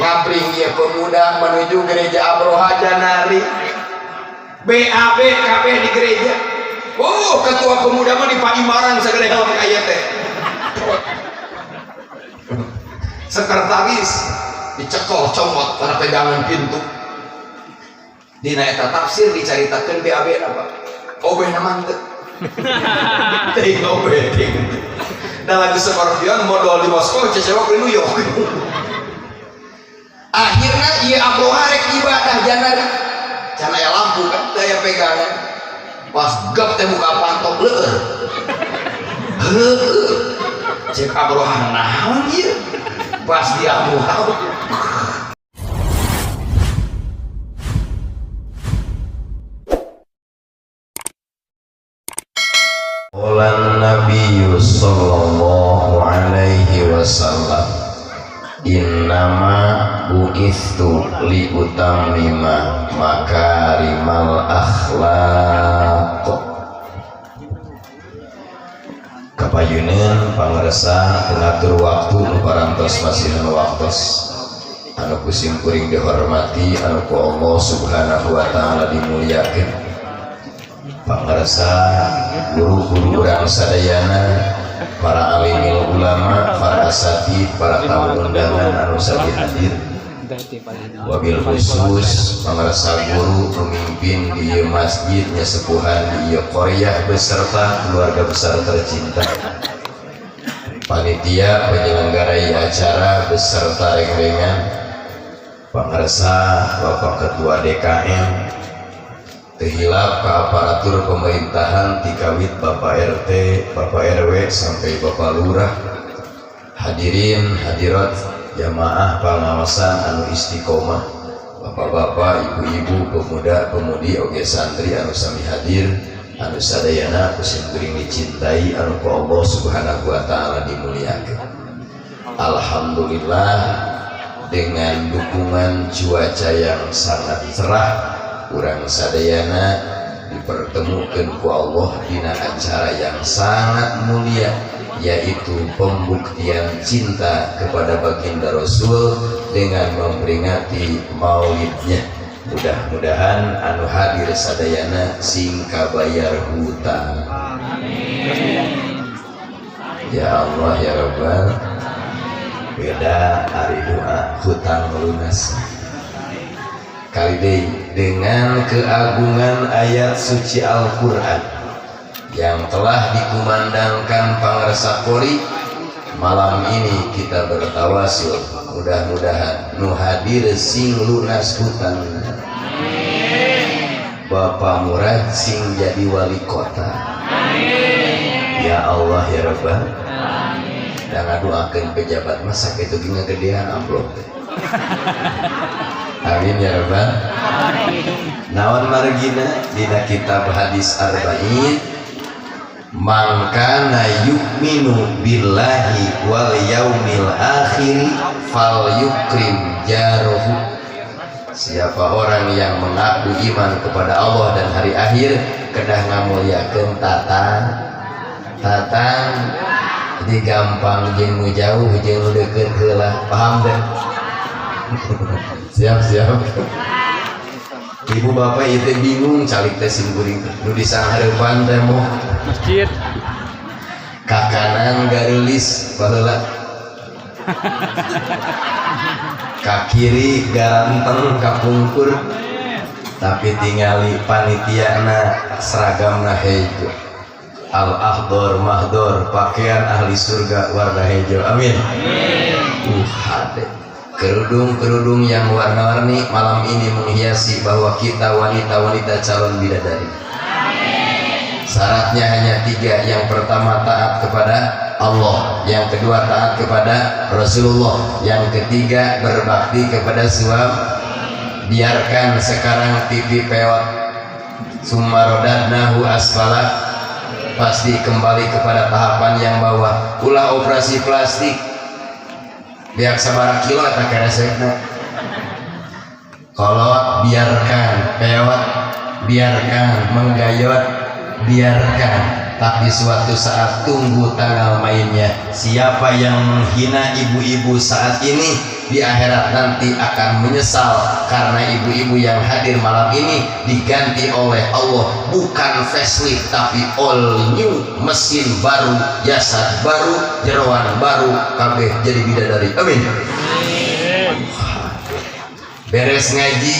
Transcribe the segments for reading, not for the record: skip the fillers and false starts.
Ngabring ieu pemuda menuju gereja Abroha Janari. BAB KB di gereja. Oh, ketua pemuda mah di Paimaran sagede helm kaya teh. Sekretaris dicekol comot karena pegangan pintu. Dina eta tafsir dicaritakeun BAB apa? Obeh na teu. Teuing obeh teuing. Da lagu Scorpion modal di Moskow cecewok di New York. Akhirnya ieu Abroha rek ibadah janari. Can aya lampu kan teu aya pegangan. Pas gap teh buka pantok leueur. Heueuh. Cek Abroha naon ieu? Pas dia buka Qala Nabi sallallahu alaihi wasallam innama bu'istu li utammima makarimal akhlaq. Kapayuneun pangersa pengatur waktu nu parantos masihan waktos anu ku simkuring dihormati anu ku Allah subhanahu wa ta'ala dimuliakeun. Pangersa guru-guru urang sadayana, para alimil ulama, para asatid, para tamu undangan anu sami hadir, wabil khusus pangersa guru pemimpin di masjid nyesepuhan di qaryah beserta keluarga besar tercinta, panitia penyelenggara acara beserta reng-rengan, pangersa Bapak Ketua DKM, tehilap ke aparatur pemerintahan tikawit Bapak RT, Bapak RW sampai Bapak Lurah, hadirin hadirat jamaah pengawasan anu istiqomah, bapak-bapak, ibu-ibu, pemuda, pemudi, oge santri anu sami hadir, anu sadayana ku simkuring dicintai anu ku Allah subhanahu wa ta'ala dimuliakeun. Alhamdulillah dengan dukungan cuaca yang sangat cerah urang sadayana dipertemukan ku Allah dina acara yang sangat mulia, yaitu pembuktian cinta kepada baginda Rasul dengan memperingati maulidnya. Mudah-mudahan anu hadir sadayana sing kabayar hutang. Ya Allah ya Rabbal, beda ari doa hutang lunas. Kali deui dengan keagungan ayat suci Al-Quran yang telah dikumandangkan pangersa qori, malam ini kita bertawasul mudah-mudahan nu hadir sing lunas hutang. Bapak Murad sing jadi wali kota. Ya Allah ya Rabbal. Dan ngadoakeun pejabat masa kitu ge ngagedean amplop teh. Amin ya Rabbal. Naon margina dina kitab hadis arba'in, mangkana yu'minu billahi wal yaumil akhir fal yukrim jarohu. Siapa orang yang mengaku iman kepada Allah dan hari akhir, kedah ngamuliakeun tatang tatang. Jadi gampang jeung nu jauh jeung nu deukeut heula, paham deh? Siap siap. Ibu bapak itu bingung calik teh simkuring nu di sanghareupan teh moh masjid ka kanan gareulis baheula, ka kiri garanteng kapungkur, tapi tingali panitiana seragamna hejo, al ahdor mahdor, pakaian ahli surga warna hijau. Amin. Hade. Kerudung-kerudung yang warna-warni malam ini menghiasi bahwa kita wanita-wanita calon bidadari. Syaratnya hanya tiga. Yang pertama taat kepada Allah, yang kedua taat kepada Rasulullah, yang ketiga berbakti kepada suami. Biarkan sekarang TV pewat, summarodadnahu asfala, pasti kembali kepada tahapan yang bawah. Ulah operasi plastik biar sabaraha kilo eta keresekna. Kolot biarkan, pewat biarkan, menggayot biarkan, tapi suatu saat tunggu tanggal mainnya. Siapa yang menghina ibu-ibu saat ini di akhirat nanti akan menyesal karena ibu-ibu yang hadir malam ini diganti oleh Allah bukan facelift, tapi all new, mesin baru, jasad baru, jeroan baru, kabeh jadi bidadari. Amin. Beres ngaji,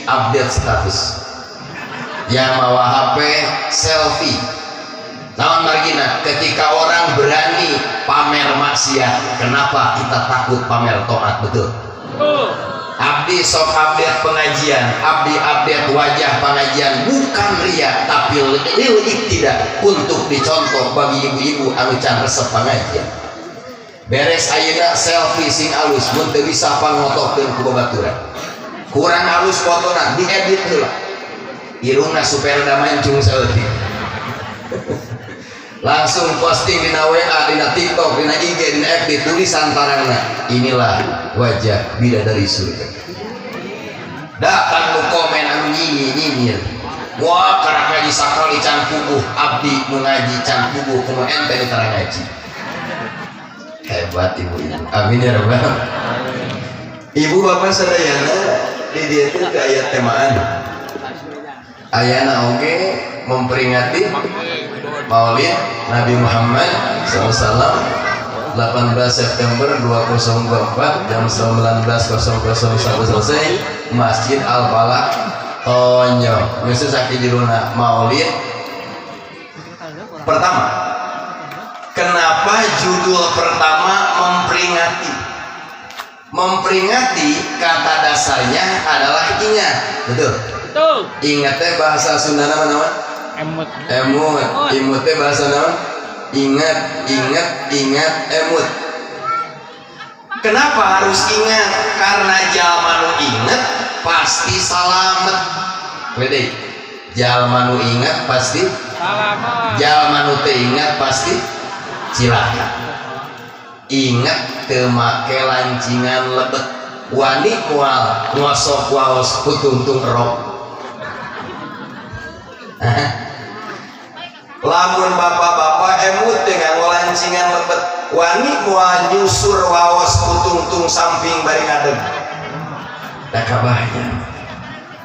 update status. Yang mawa HP, selfie. Naon margina? Ketika orang berani pamer maksiat, kenapa kita takut pamer toat? Betul? Abdi sok update pengajian, abdi update wajah pengajian, bukan ria, tapi lil tidak untuk dicontoh bagi ibu-ibu anu can resep pengajian. Beres ayeuna, selfie sing alus. Mun teu bisa, pangotokeun ku babaturan. Kurang halus fotona, diedit heula irungna supaya rada mancung saeutik, langsung posting dina WA, dina TikTok, dina IG, dina FB, tulisan tarangna, "Inilah wajah bidadari surga." Datang nu komen anu nyinyir nyinyir, "Wah, karak ngaji sakali can puguh, abdi nu ngaji can puguh, kumaha ente nu tara ngaji?" Hebat ibu-ibu. Amin ya rabbal. Ibu bapak sadayana, di dieu teh aya temaan ayana oge memperingati Maulid Nabi Muhammad SAW 18 September 2024 jam 19.00 sampai selesai, Masjid Al Falah Tonyo. Misalnya sakit judulna Maulid pertama. Kenapa judul pertama memperingati? Memperingati kata dasarnya adalah ingat, betul? Betul. Ingat teh bahasa Sunda nama nama? Emut. Emut. Imut teh bahasa nama? Ingat, ingat, ingat, emut. Kenapa harus ingat? Karena jalma nu inget pasti salamet. Wede. Jalma nu ingat pasti Salamet. Jalma nu teu ingat pasti cilaka. Ingat teu make lancingan lebet. Wani moal ngosok waos kutungtung rok? Hah? Lamun bapak-bapak emut dengan lancingan lebet, wani moal nyusur waos kutungtung samping bari ngadeg? Da kabayang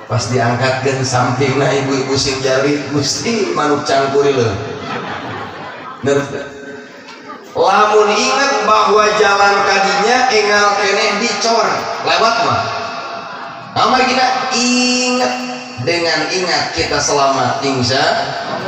pas diangkatkeun sampingna, ibu-ibu sing jari, Gusti, manuk cangkurileung. Ngerti? Lamun inget bahwa jalan kadinya enggal keneh dicor lewat mah. Nah, kita ingat, dengan ingat kita selamat, insya.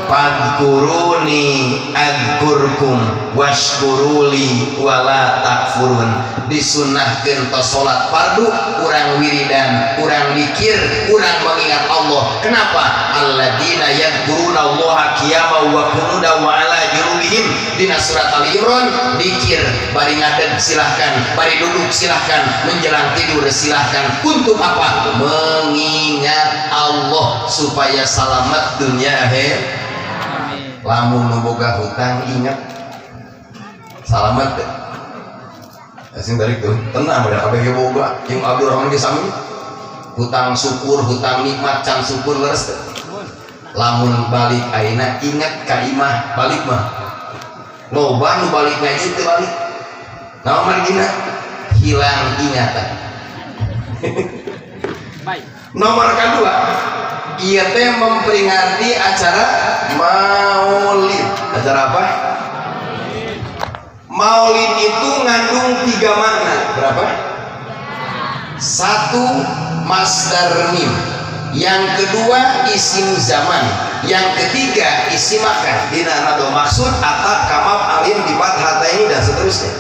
Fadkuruni adzkurkum washkuruli wala takfurun. Disunahkeun tos salat fardu urang wiridan, urang dikir, urang mengingat Allah. Kenapa? Alladzina yadhkuruna Allaha qiyaman wa qu'udan wa ala junubihim, dina surat Ali Imran. Dikir bari ngadeg silahkan, bari duduk silahkan, menjelang tidur silahkan. Untuk apa? Mengingat Allah supaya selamat dunia akhir. Amin. Lamun nu boga hutang ingat, salamet teh. Asing tarik tuh tenang, udah kabeh ge boga jeung Abdurrahman ge sami hutang syukur, hutang nikmat can syukur, leres teh? Lamun balik ayeuna ingat ka imah, balik mah. Loba nu balik ngaji teu balik. Naon margina? Hilang ingatan. Baik. Nomor kedua, ieu teh memperingati acara Maulid. Acara apa? Maulid itu ngandung tiga makna. Berapa? Satu, masdar mim. Yang kedua, isim zaman. Yang ketiga, isim makan. Dina nado maksud atap kamap alim dipat ini dan seterusnya.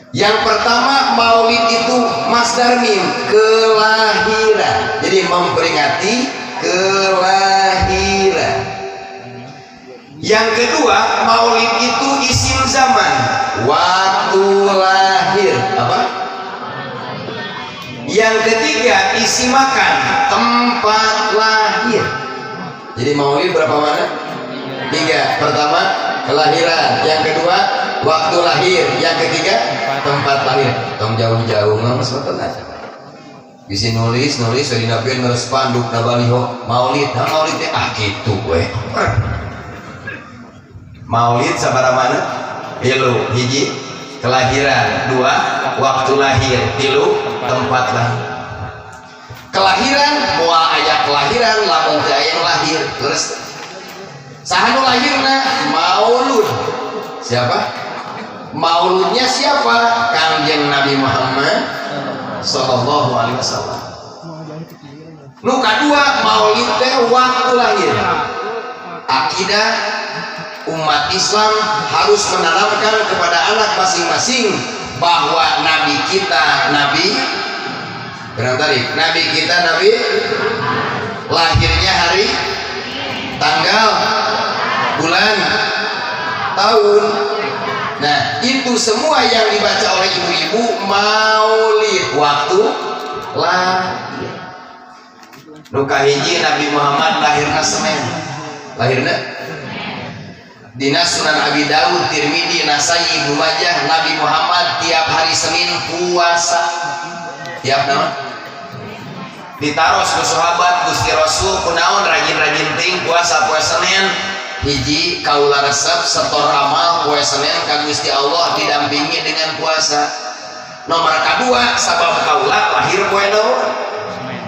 Yang pertama, maulid itu masdar mim, kelahiran. Jadi memperingati kelahiran. Yang kedua, maulid itu isim zaman, waktu lahir. Apa? Yang ketiga, isim makan, tempat lahir. Jadi maulid berapa mana? Tiga. Pertama, kelahiran. Yang kedua, waktu lahir. Yang ketiga, tempat lahir. Tong jauh-jauh nggak mas. Bisa nulis nulis dari nabi, nulis spanduk na baliho maulid. Nah, maulid teh ah gitu we. Maulid sabaraha mana? Tilu. Hiji, kelahiran. Dua, waktu lahir, tilu tempat lahir. Kelahiran, moal aya kelahiran lamun teu aya nu lahir. Terus saha nu lahirna? Maulud. Siapa mauludnya? Siapa? Kangjeng Nabi Muhammad Sallallahu Alaihi Wasallam. Nu kadua, maulid teh waktu lahir. Akidah umat Islam harus menanamkan kepada anak masing-masing bahwa nabi kita, nabi berang tadi, nabi kita, nabi lahirnya hari, tanggal, bulan, tahun. Nah, itu semua yang dibaca oleh ibu-ibu maulid, waktu lahir. Nu kahiji, Nabi Muhammad lahirna Senin. Lahirna Dina Sunan Abi Dawud, Tirmidzi, Nasai, Ibnu Majah, Nabi Muhammad tiap hari Senin puasa. Tiap naon? Ditaros ku sahabat, "Gusti Rasul, kunaon rajin-rajin ting puasa poe Senin?" "Hiji, kaula resep setor amal poe Senin ka Gusti Allah didampingi dengan puasa. Nomor kedua, sabab kaula lahir poe naon?"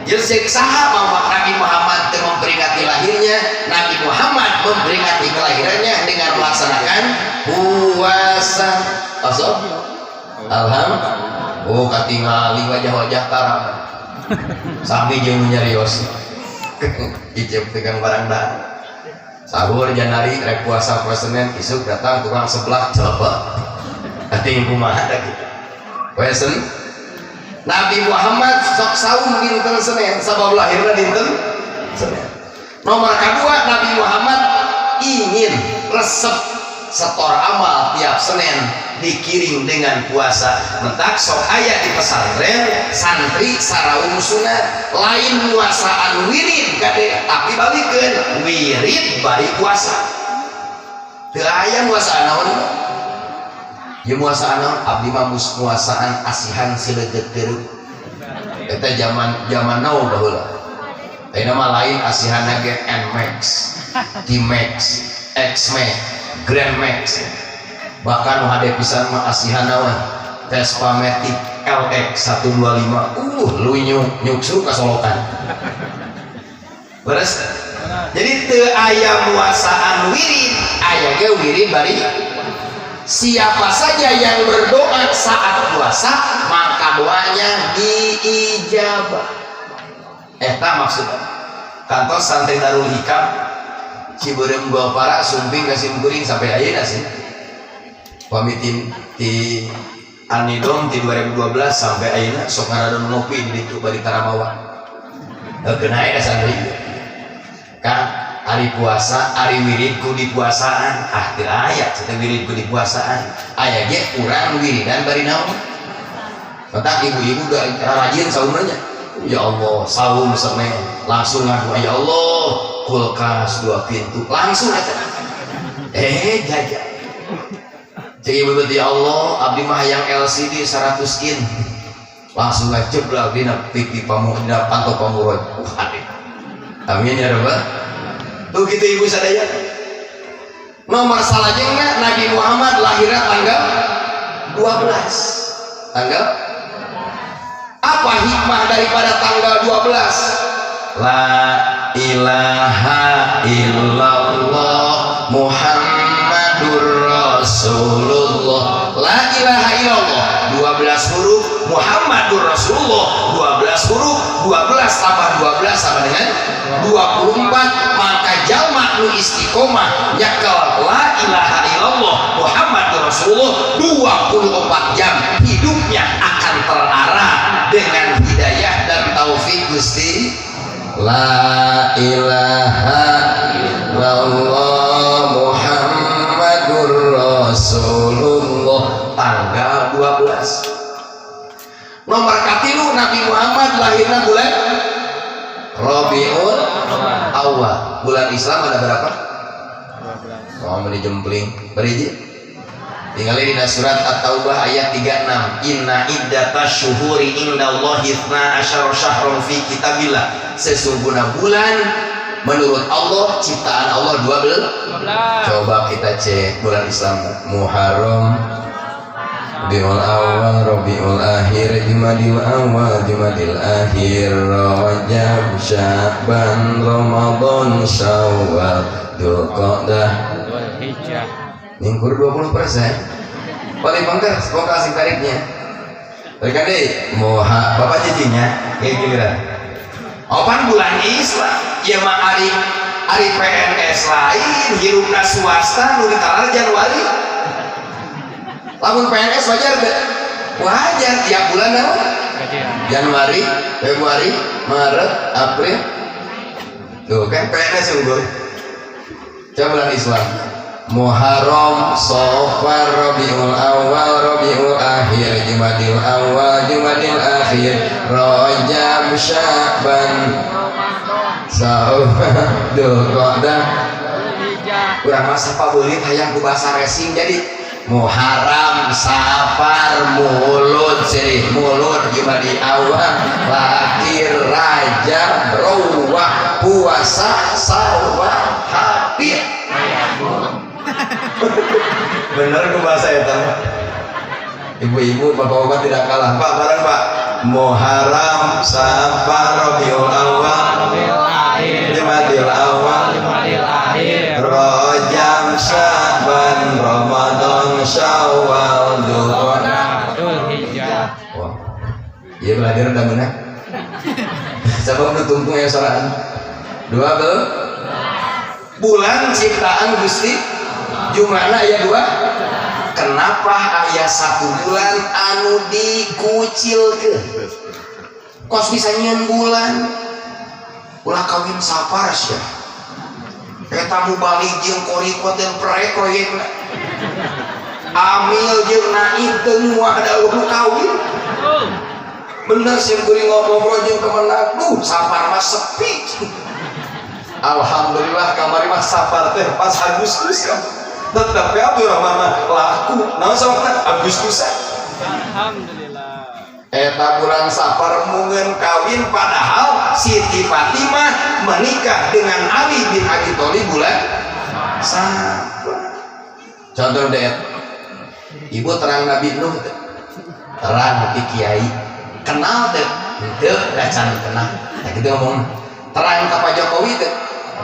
Jadi saha mau Nabi Muhammad teu memperingati lahirnya? Nabi Muhammad memperingati kelahirannya dengan melaksanakan puasa. Masuk? Alhamdulillah. Oh, katingali wajah-wajah tarang. Sami jeung nu nyarios. Icep tegang barang dah. Sahur janari rek puasa poe Senin, isuk datang tukang sebelah celepet. Ating kumaha da kitu. Poe Senin Nabi Muhammad sok saum dinten Senin sabab lahirna dinten Senin. Nomor kedua, Nabi Muhammad ingin resep setor amal tiap Senin dikiring dengan puasa. Mentak sok aya di pesantren santri saraum sunat, lain muasaan wirid kade, tapi balikeun wirid bari puasa. Teu aya muasaan naon? Ya, muasaan naon? Abdi mah muasaan asihan sileugeut teruk. Eta zaman zaman now baheula. Ayeuna mah lain, asihan ge Nmax, T-Max, X-Max, Grand Max, bahkan nu hade pisan mah asihan naon, Vespa Matic LX 125, lunyu nyuksru ka solokan. Beres? Jadi teu aya muasaan wirid, aya ge wirid bari. Siapa saja yang berdoa saat puasa, maka doanya diijabah. Eta maksudnya. Kantos santri Darul Hikam Cibeureum Goalpara sumping ka simkuring sampai ayeuna sih, pamitin ti Anidom ti 2012 sampai ayeuna sok ngaradon ngopi di ditu bari taramawa. Heukeun aya santri, "Kang, ari puasa, ari wirid ku dipuasaan?" Ah, teu aya cenah wirid ku dipuasaan. Aya ge urang wiridan bari naon. Matak ibu-ibu gak rajin saumnya. Ya Allah, saum Senin langsung ngaku, "Ya Allah, kulkas dua pintu," langsung eta jajan. Cek ibu, "Ya Allah, abdi mah hayang LCD 100 in," langsung ngajeblak dina TV pamu, dina panto pamuroy. Aduh. Amin ya rabbal. Tuh gitu, ibu sadaya. Nomor salajengna, Nabi Muhammad lahirnya tanggal 12. Tanggal apa? Hikmah daripada tanggal 12? La ilaha illallah Muhammadur Rasulullah. La ilaha illallah 12 huruf, Muhammadur Rasulullah 12 huruf, 12 tambah 12 sama dengan 24. Maka jalma nu istiqomah nyekel la ilaha illallah Muhammadur Rasulullah 24 jam, hidupnya akan terarah dengan hidayah dan taufik Gusti. La ilaha illallah Muhammadur Rasulullah, tanggal 12. Nomor katilu, Nabi Muhammad lahirnya bulan Rabiul Awal. Bulan Islam ada berapa? 12. Oh, mau dijempling beriji. Tinggal di surat At-Taubah ayat 36. Inna iddatash syuhuri indallahi itsna asyara syahran fi kitabillah. Sesungguhnya bulan menurut Allah, ciptaan Allah, 12. 12. Coba kita cek bulan Islam. Muharram, Rabiul Awal, Rabiul Akhir, Jumadil Awal, Jumadil Akhir, Rajab, Sya'ban, Ramadan, Syawal, Dzulqa'dah, Dzulhijjah. Nyingkur 20%. Paling bangga, semoga asing tariknya. Tarikan deh, moha, bapak cicinya, kayak giliran. Opan bulan Islam, ya mah ari ari PNS lain, hirupna swasta nu ditalar Januari. Lamun PNS wajar teu? Wajar tiap bulan naon? Gajian. Januari, Februari, Maret, April. Tuh kan PNS unggul. Coba bulan Islam. Muharram, Safar, Rabiul Awal, Rabiul Akhir, Jumadil Awal, Jumadil Akhir, Rajab, Sya'ban, Syawal, Dzulqa'dah. Dzulhijjah. Urang mah sapabelit hayang ku bahasa racing, jadi Muharram, Safar, Mulud, sirih Mulud, Jumadi Awal, Akhir, Rajab, Ruwah, puasa, sawah, habis. Bener ku bahasa eta mah. Ibu-ibu, bapak-bapak tidak kalah. Pak, bareng Pak. Muharram, Safar, Rabiul Awal, Rabiul Akhir. Jumadil Awal, Jumadil Akhir. Rajab, Sya'ban, Ramadan, Syawal, Dzulqa'dah. Dzulhijjah. Wah. Iya belajar udah menang. Sabab nu tungtung ya soraan. Dua bel. Bulan ciptaan Gusti Jumana ya dua. Kenapa aya satu bulan anu dikucilkeun? Kos bisa nyieun bulan. Ulah kawin Sapar sia. Eta mubalig jeung qoriko teh proyek proyekna. Amil jeung naib teu nguah da nu kawin. Bener sih kuring ngobrol jeung kemenak, duh Sapar mah sepi. Alhamdulillah kamari mah Sapar teh pas Agustus kan. Tetep ya Abdurrahman mah laku. Naon sababna Agustusan. Alhamdulillah. Eta bulan Sapar mungeun kawin, padahal Siti Fatimah menikah dengan Ali bin Abi Thalib bulan Sapar. Contoh deh, ibu terang Nabi Nuh teu? Terang ti kiai. Kenal teu? Henteu, da can kenal. Nah gitu ngomong. Terang ka Pak Jokowi teu?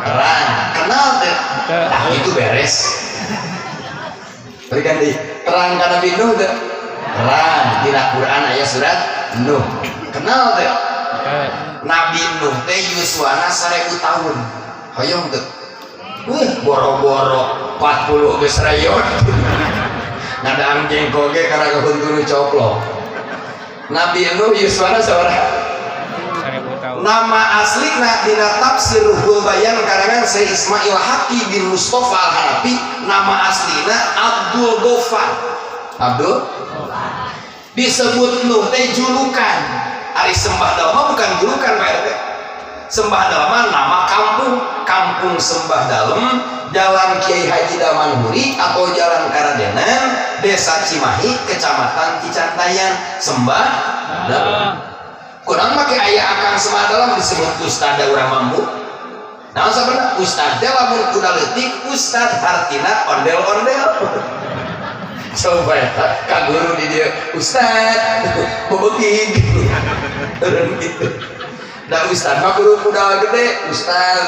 Terang. Kenal teu? Nah itu beres. Berikan di terang ka Nabi Nuh teu? Terang. Dina Quran aya surat Nuh. Kenal teu? Teu. Nabi Nuh teh yuswana 1000 tahun. Hoyong teu? Wih, boro-boro 40 geus rayot. Ngadang jengkol ge karena kahuntunu coplok. Nabi Nuh yuswana sabaraha? 1000 tahun. Nama aslina dina tafsir Ruhul Bayan karangan Syekh Ismail Haqi bin Mustafa Al-Hanafi, nama aslina Abdul Ghaffar. Abdul disebut Nuh teh julukan. Ari Sembah Dalem bukan julukan, Pak RT. Sembah Dalem nama kampung, kampung Sembah Dalem, Jalan Kiai Haji Damanhuri atau Jalan Karadenan, Desa Cimahi, Kecamatan Cicantayan, Sembah Dalem. Kurang make aya akang Sembah Dalem disebut ustad urang mampu. Naon sabenerna ustad teh lamun kuda leutik ustad hartina ondel-ondel. Coba eta ka guru di dieu ustad bebegig. Eureun gitu. Da ustad mah kudu kuda gede ustad.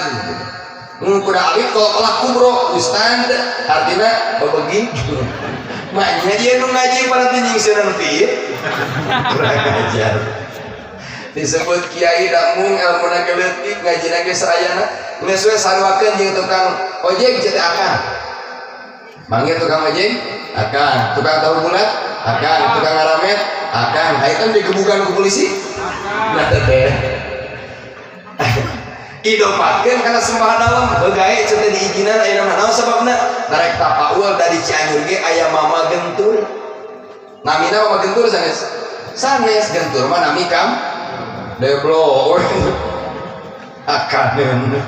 Mun kuda alit kalau kalah kubro ustad artina bebegig. Maknya dia nu ngaji pada tinjing seunan pieu. Kurang ajar. Disebut kiai damung ilmuna ge leutik ngajina ge saayana geus we saruakeun jeung tukang ojek ceuk akang. Manggil tukang ojek akang, tukang tahu bulat akang, tukang ngaramet akang. Aya kan digebukan ku polisi. Nah teh idopatkeun kana Sembah Dalem hegae ceuk teh diizinan ayeuna mah. Naon sababna? Narek tapaul dari Cianjur ge aya Mama Gentur. Namina Mama Gentur sanes? Sanes. Gentur mah nami kam deblo akaneun.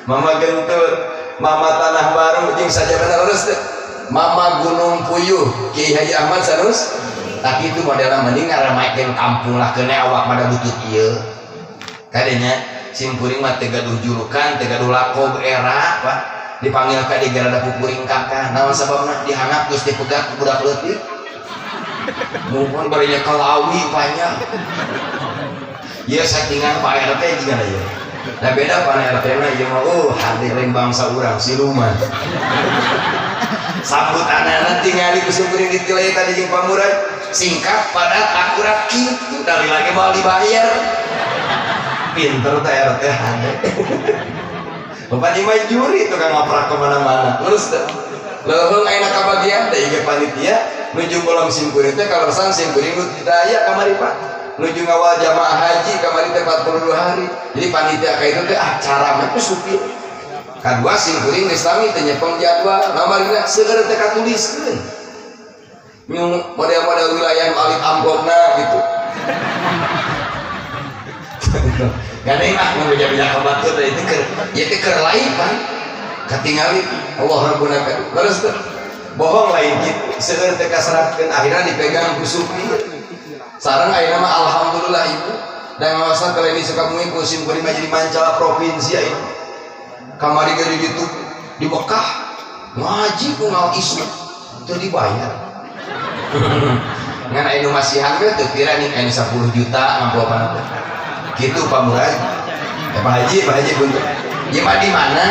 Mama Gentur, Mama Tanah Baru jeung sajabana leres teh. Mama Gunung Puyuh Kiai Haji Ahmad Sanus. Tak itu modelna mending ngaramaikeun kampung lah keun awak mah da butut ieu. Kadenya simkuring mah teu gaduh julukan, teu gaduh lakob era, Pak. Dipanggil ka di gara kukuring kakak. Naon sababna? Dihanggap geus dipegat ku budak leutik. Mohon barinya kelawi panjang. Ya, settingan Pak RT juga ya. Nah, beda Pak RT mah ieu mah, oh, hadirin bangsa urang siluman. Sambutanana tingali ku simkuring ditilai tadi jeung Pak Murad, singkat, padat, akurat kitu, dari lagi mau dibayar. Pinter teh RT hade. Bapak di mah juri tukang ngaprak kemana-mana. Terus teh leuheung ayeuna kabagian teh ieu panitia nuju bolong simkuring teh kaleresan simkuring nu tidak aya kamari, Pak, nuju ngawal jamaah haji kamari teh 42 hari. Jadi panitia ka itu teh acara mah ku supir. Kadua, simkuring geus lami teh nyepeng jadwal, namarina seueur teh katuliskeun nu model-model wilayah nu alit amplopna gitu. Gandeng ah mun beja-beja ka batur da itu keur ieu teh keur lain, Pan. Katingali Allah Rabbuna terus teh. Bohong lain kitu. Seueur teh kaseratkeun, akhirnya dipegang ku supir. Sareng ayeuna mah alhamdulillah, Ibu. Dan ngawasan televisi Sukabumi ku simkuring mah jadi mancala provinsi ayeuna. Kamari ge di ditu di Mekah ngaji ku ngal isuk teu dibayar. Ngan aya nu masihan we teu pira nih, aya 10 juta ngamplopan teh. Gitu, Pak Murad. Eh, Pak Haji, Pak Haji punten. Ieu mah di mana?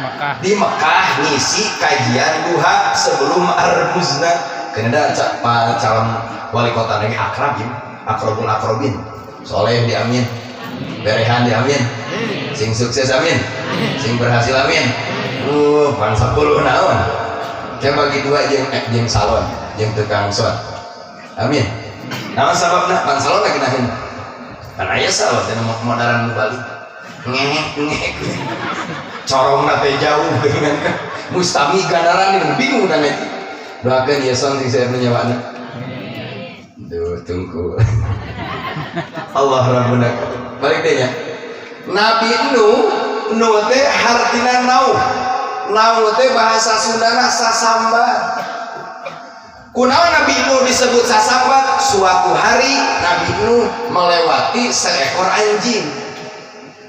Mekah. Di Mekah ngisi kajian duha sebelum arbuzna. Karena Pak calon wali kota lagi akrab ya, akrabul akrobin. Soleh di amin. Berehan di amin. Sing sukses amin. Sing berhasil amin. Pan 10 naon. Kayak bagi dua jeung salon, jeung tukang son. Amin. Naon sababna? Pan salon lagi nahin. Pan aya salon teh modaran nu balik. Ngehek ngehek. Corongna teh jauh dengan mustami gandaran ini bingung dan itu. Doakeun ya son sing saya nyawana. Duh, tunggu. Allah Rabbuna. Balik deh ya. Nabi Nuh, Nuh teh hartina nauh. Nauh teh bahasa Sundana sasambat. Kunaon Nabi Nuh disebut sasambat? Suatu hari Nabi Nuh melewati seekor anjing.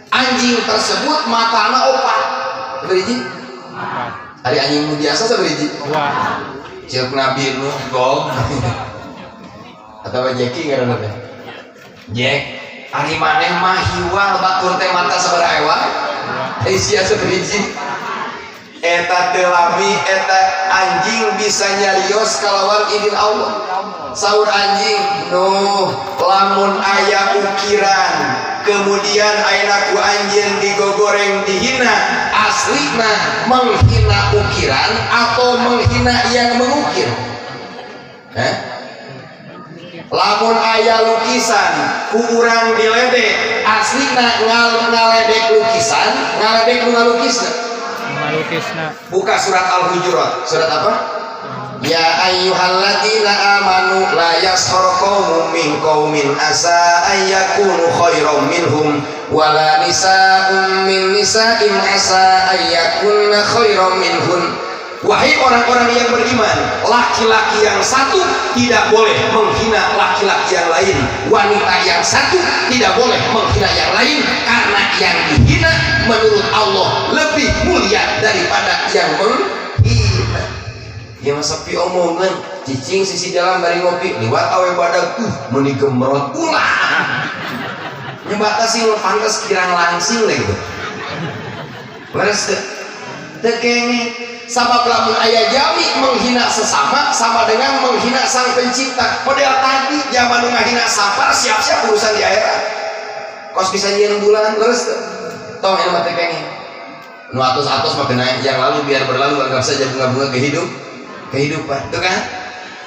Anjing tersebut matana opat. Beriji? Empat. Hari anjing nu biasa saberiji? Dua. Ceuk Nabi Nuh gol. Atau Jackie ngaranna teh? Jack. Ari maneh mah hiwal, batur teh mata sabaraha ewa? Dua. Eh, sia saberiji? Eta teu lami eta anjing bisa nyarios kalawan idin Allah. Saur anjing, "Nuh, lamun aya ukiran kemudian ayeuna ku anjeun digogoreng, dihina, aslina menghina ukiran atau menghina yang mengukir?" Eh? Lamun aya lukisan ku urang diledek, aslina ngaledek lukisan, ngaledek nu ngalukisna? Ngalukisna. Buka surat Al-Hujurat. Surat apa? Ya ayyuhalladzina amanu la yaskhar qaumun min qaumin asa ay yakunu khairan minhum wala nisa'un min nisa'in asa ay yakunna khairan minhun. Wahai orang-orang yang beriman, laki-laki yang satu tidak boleh menghina laki-laki yang lain, wanita yang satu tidak boleh menghina yang lain, karena yang dihina menurut Allah lebih mulia daripada yang menghina. Ya masa pi omongan cicing sisi jalan bari ngopi, liwat awe badag, meuni gemrot, ulah. Nyebata sih pantas kirang langsing lah gitu. Leres teu? Teu kenging. Sabab lamun aya jami menghina sesama sama dengan menghina sang pencipta. Model tadi zaman nu ngahina Sapar, siap-siap urusan di akhirat. Kos bisa nyieun bulan, leres teu? Tong eta mah teu kenging. Nu atos-atos mah kena, yang lalu biar berlalu, anggap saja bunga-bunga kehidupan. Tuh kan?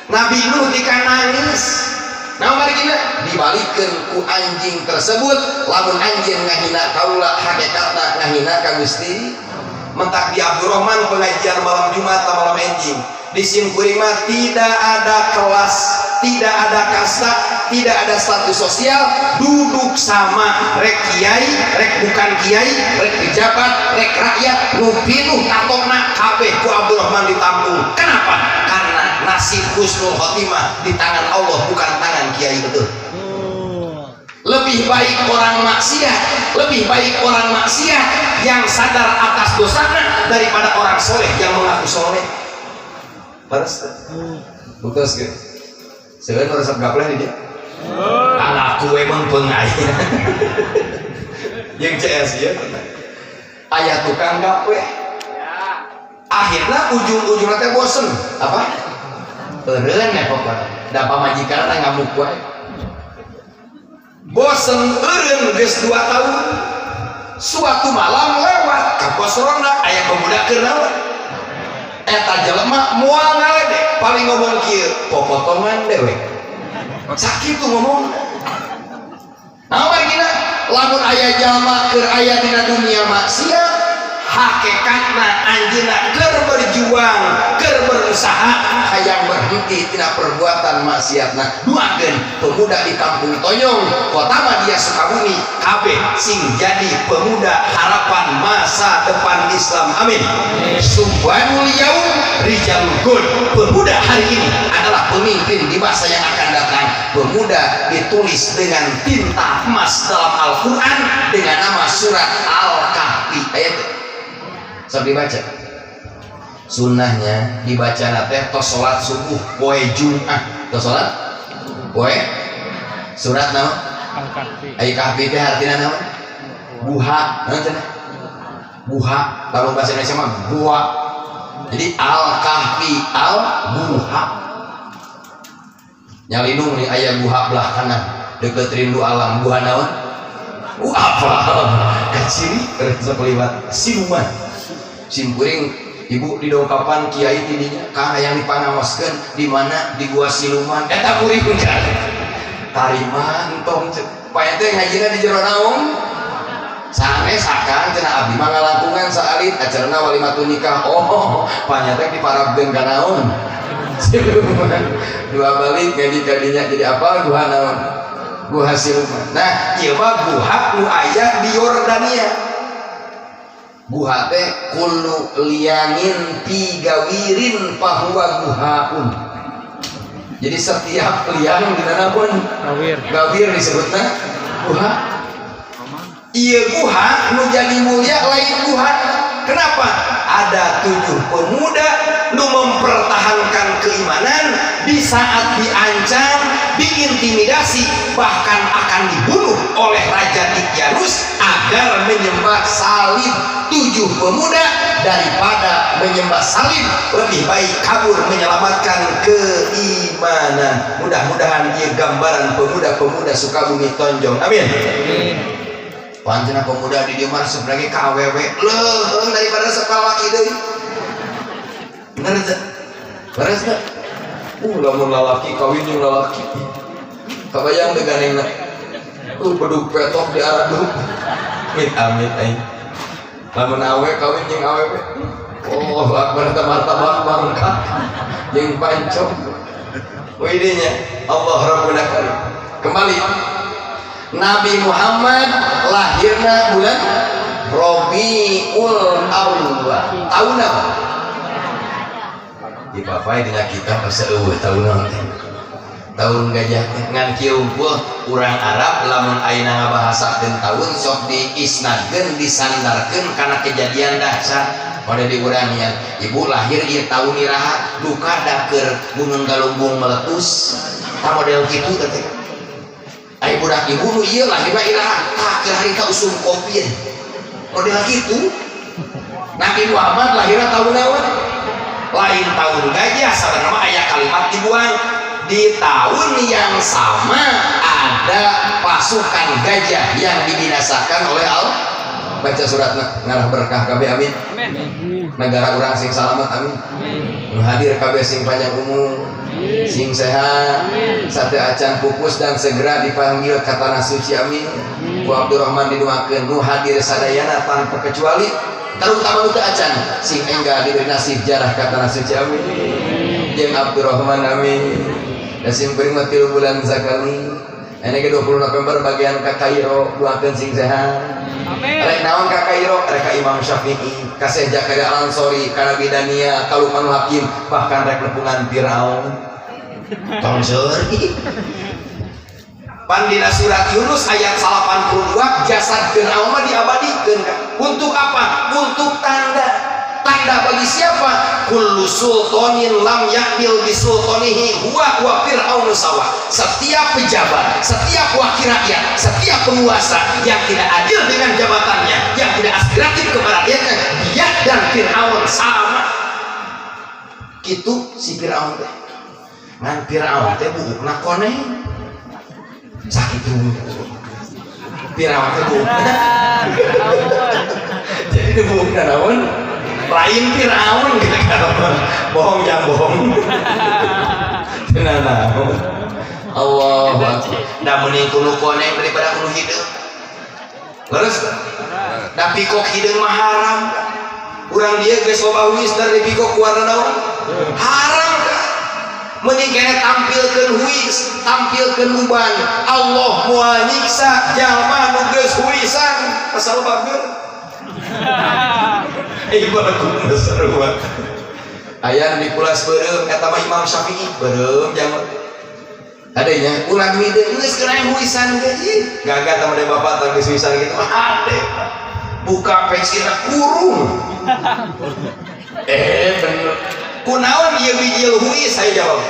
Nabi Nuh tika nangis. Nah, mari kita dibalikeun ku anjing tersebut, lamun anjing ngahina kaula, hakikatna ngahina ka Gusti. Mentak di Abdurrahman pengajian malam Jumat atau malam enjing di simkuring mah tidak ada kelas, tidak ada kasta, tidak ada status sosial, duduk sama, rek kiai, rek bukan kiai, rek pejabat, rek rakyat, nu pinuh tatokna kabeh ku Abdurrahman ditampung. Kenapa? Karena nasib husnul khotimah di tangan Allah, bukan tangan kiai, betul. Lebih baik orang maksiat, lebih baik orang maksiat yang sadar atas dosanya daripada orang soleh yang mengaku soleh. Baras teu? Buktos ge. Seueur nu resep gapleh di dieu. Anakku emang pengaya. Yang CS ya, aya tukang gapleh. Akhirnya ujung-ujungnya teh bosen. Apa? Eureun ya pokoknya. Da pamajikanna ngamuk wae. Bosen eureun geus 2 tahun. Suatu malam lewat ka pos ronda, aya pemuda keur naon? Eta jelema moal ngaledek, paling ngomong kieu, "Popotongan dewek." Sakitu ngomong. Nah, margina lamun aya jalma keur aya dina dunia maksiat, hakikatna anjeunna keur berjuang, keur berusaha hayang berhenti tina perbuatan maksiatna. Doakeun pemuda di Kampung Tonjong, Kota Madia Sukabumi, kabeh sing jadi pemuda harapan masa depan Islam. Amin. Syubbanul yaum rijalul ghad. Pemuda hari ini adalah pemimpin di masa yang akan datang. Pemuda ditulis dengan tinta emas dalam Al-Quran dengan nama surat Al-Kahfi. Ayat sok dibaca. Sunnahnya dibaca teh tos salat subuh poe Jumat. Tos salat poe surat naon? Al-Kahfi. Ai kahfi teh artina naon? Guha. Naon cenah? Guha. Lamun bahasa Indonesia mah gua. Jadi Al-Kahfi, al guha. Nyalindung nih aya guha belah kanan deket Rindu Alam. Guha naon? Apa? Kaciri resep liwat siluman. Simkuring ibu di dongkapan kiai tidinya kang hayang dipangaoskeun di mana? Di gua siluman. Eta kuring kan tarima entong cek pae teh ngajina di jero naung sanes akang cenah, abdi mah ngalangkungan saalit, acarana walimatun nikah. Oh, panyata diparabkeun ka naon? Siluman. Dua balik ngaji kadinya jadi apa? Guha naon? Guha siluman. Nah, ieu mah guha nu aya di Yordania. Guha teh kullu liangin fi gawirin fahuwa guhaun. Jadi setiap liang di mana pun Gawir. Gawir disebutna guha. Iya, guha nu jadi mulia lain guha. Kenapa? Ada 7 pemuda nu mempertahankan keimanan di saat diancam, diintimidasi, bahkan akan dibunuh oleh Raja Dikyanus agar menyembah salib. 7 pemuda daripada menyembah salib lebih baik kabur menyelamatkan keimanan. Mudah-mudahan ia gambaran pemuda-pemuda Sukabumi Tonjong. Amin. Amin. Pancena pemuda di dieu mah resep lagi ka awewe leuheung daripada resep ka lalaki deui. Bener teu? Beres teu? Lamun lalaki kawin jeung lalaki. Kabayang teu gandengna? Bedug petok di araduk. Amit amit aing. Lamun awe kawin jeung awewe. Oh, akbar eta martabak bangka jeung pancong. Widihnya Allah Rabbuna karim. Kembali Nabi Muhammad lahirna bulan Rabiul Awal. Tahun apa? Di bapak dina kitab asa eueuh tahun naon teh. Tahun gajah teh ngan kieu unggul urang Arab lamun ayeuna ngabahasakeun tahun sok diisnadkeun, disandarkeun kana kejadian dahsyat. Pada di urang nya, ibu lahir ieu tahun iraha? Duka da keur Gunung Galunggung meletus. Tah, model kitu teh. Ai budak ibu nu ieu lahirna iraha? Tah, keur harita usum Covid. Model kitu. Nabi Muhammad lahirna tahun naon? Lain tahun gajah, sabenerna mah aya kalimat dibuang. Di tahun yang sama ada pasukan gajah yang dibinasakan oleh Allah. Baca suratna ngarah berkah kabeh, amin. Amin. Negara urang sing salamat, amin. Nu hadir kabeh sing panjang umur, sing sehat, sate acan pupus dan segera dipanggil ke tanah suci, amin. Ku Abdurrahman didoakeun nu hadir sadayana tanpa kecuali, terutama nu teu acan sing enggal diberi nasib jarah ke tanah suci, amin. Jeung Abdurrahman, amin. Da sim kuring mah 3 bulan sakali. Ini ke 20 November bagian ka Kairo, doakeun sing sehat. Amin. Rek naon ka Kairo? Rek ka Imam Syafi'i, ka Syekh Zakaria Al Ansori, ka Nabi Dania, ka Luqmanul Hakim, bahkan rek nepungan Firaun. Tong seuri. Pan dina surat Yunus ayat 82 jasad Firaun mah diabadikeun kan. Untuk apa? Untuk tanda. Tanda bagi siapa? Kullu sultanin lam ya'dil bisultanihi huwa wa fir'aunu sawa. Setiap pejabat, setiap wakil rakyat, setiap penguasa yang tidak adil dengan jabatannya, yang tidak aspiratif kepada rakyatnya, dia dan Fir'aun sama. Gitu si Fir'aun teh. Ngan Fir'aun teh buukna koneng. Sakitu. Fir'aun teh buukna. Jadi di buukna naon? Lain Fir'aun gitu kan. Bohong jangan bohong. Tenang naon. Allahu Akbar. Da mending kudu koneng daripada kudu hideung. Leres teu? Da pikok hideung mah haram. Urang dieu geus loba huis dari pikok warna naon? Haram kan? Mending kene tampilkeun huis, tampilkeun uban. Allah moal nyiksa jalma nu geus huisan asal bager. Ibadah seru. Aya dikulas beureum eta mah Imam Syafi'i beureum jangan adanya ulah hideung geus kena huisan ge ih gagah tah mah bapak tah geus huisan gitu mah ade buka pecina kurung bener kunaon ieu bijil huis saya jawab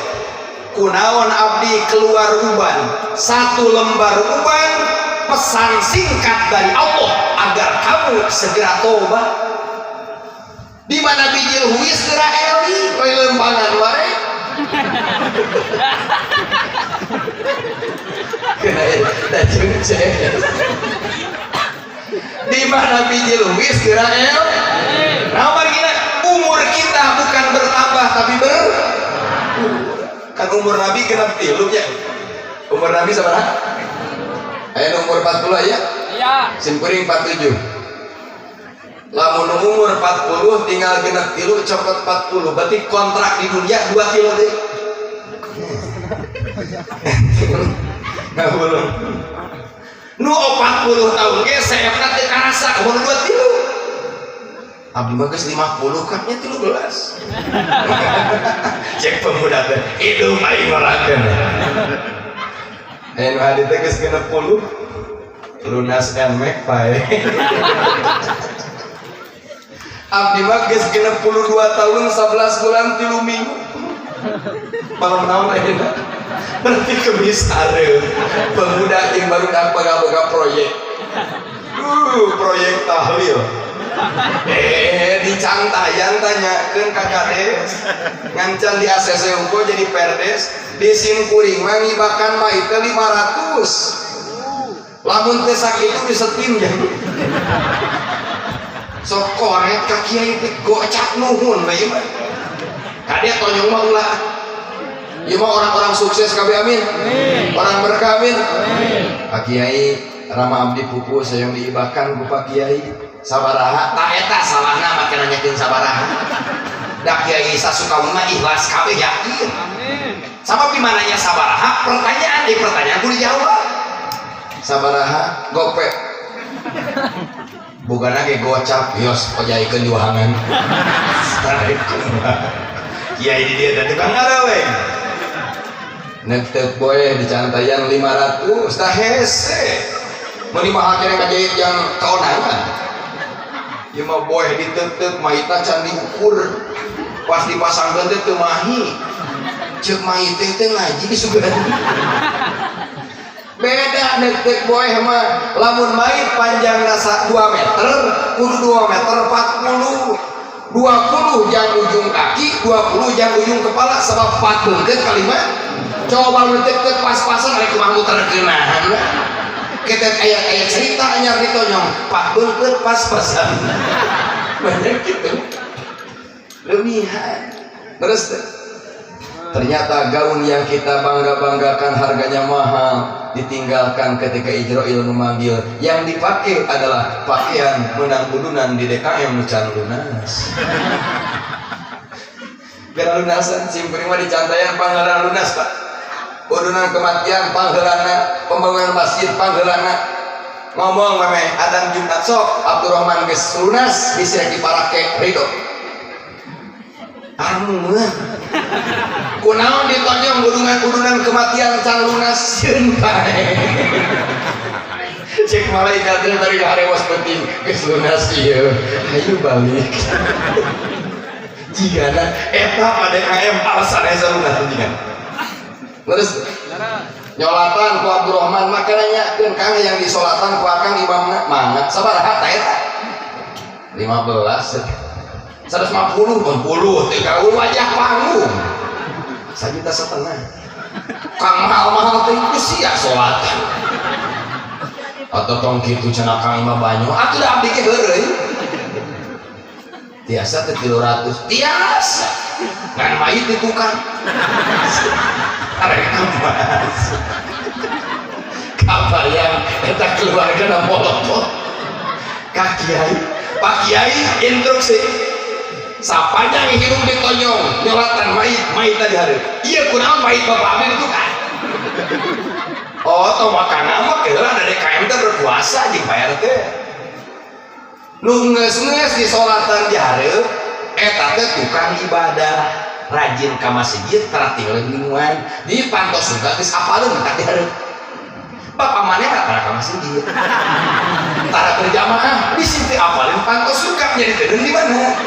kunaon abdi keluar uban satu lembar uban pesan singkat dari Allah agar kamu segera tobat di mana bijil huis geura eli we lembangan wae kena dajung di mana bijil huis geura el nah margina umur kita bukan bertambah tapi ber kan umur Nabi genep tilu nya umur Nabi sabaraha aya umur 40 ya Iya. Simkuring 47 lamun umur 40 tinggal genep tilu cokot 40 berarti kontrak di dunia 2 kilo deh ngahuleng nu 40 tahun ge seepna teu karasa umur 2 tilu abdi mah geus 50 kan nya 13 cek pemuda teh hidup aing ngolakeun aya nu hadi teh geus 60 lunas emek pae abdi mah geus 62 tahun 11 bulan 3 minggu malam naon ayeuna berarti kemis areuh pemuda yang baru boga proyek proyek tahlil dicangtayan tanyakeun ka kades ngancan di ACC unggul jadi perdes di simkuring mah ngibakan mah itu 500 lamun teu sakitu disetim jadi sok koret ka kiai teh gocap nuhun we ieu mah kade tonyong mah ulah ieu mah orang-orang sukses kabeh amin orang berkah amin Pak Kiai Rama Abdi pupu sayang diibakan ku Pak Kiai sabaraha ta eta salahna make nanyakeun sabaraha da Kiai Sasuka mah ikhlas kabeh yakin Amin. sabab di mananya sabaraha pertanyaan di pertanyaan kudu dijawab sabaraha gope bukan ge gocap yos ojaikeun diwahangan kiai di dieu teh tukang ngaraweng netek boy dicantayan 500 tah hese mun mahal kene ngajahit yang kaonangan ieu mah boy diteuteup maita can diukur pas dipasangkeun teh teu mahi ceuk mahi teh teh ngaji sugan beda netek boy mah lamun mait panjangna 2 meter kudu 2 meter 40 20 jang ujung kaki 20 jang ujung kepala sebab 4 beungkeut kalimat coba lu tek pas-pasan rek kumaha muter geunahan kita aya cerita anyar ditonyong pak beungkeut pas-pasan banyak gitu leumihan terus teh ternyata gaun yang kita bangga-banggakan harganya mahal ditinggalkan ketika Ijroil memanggil yang dipakai adalah pakaian menang udunan di DKM nu can lunas gara lunasan simkuring mah dicantayan pangheulana lunas Pak udunan kematian pangheulana pembangunan masjid pangheulana ngomong meme adan Jumat sok Abdurrahman geus lunas bisa diparake ridho amun kunaon ditonyong udunan-udunan kematian can lunas sieun bae cek malaikat teh tadi harewas penting geus lunas ieu ayo balik Jigana eta Pak DKM alasan aya sarungan jigana. Terus nyolatan ku Abdurrahman, maka nanyakeun, "Kang, yang disolatan ku Akang imamna mangga sabaraha ta eta?" 15, 150, 40 teh kau wajah panggung 1,5 juta. Kang, mahal-mahal teh ku sia solatan atau tong kitu cenah. Kang imah banyak atuh da, abdi ge heureuy. Tiasa teh 300? Tiasa, ngan mayit di tukang arek emas. Kabayang eta keluarga na molotot ka kiai. "Pak Kiai, instruksi sapanjang hidup ditonyong nyolatan mayit, mayit tadi hari iya kunaon mayit bapak abdi itu kan." Oh, tau makana mah keheula ada DKM teh berkuasa jeung Pak RT. Nu geus-geus disolatan di hareup eta teh tukang ibadah, rajin ka masjid, tara tinggal bingungan di pantos juga geus apaleun mentak di hareup. Bapak maneh mah tara ka masjid, tara berjamaah, di situ apalin pantos suka jadi teu di mana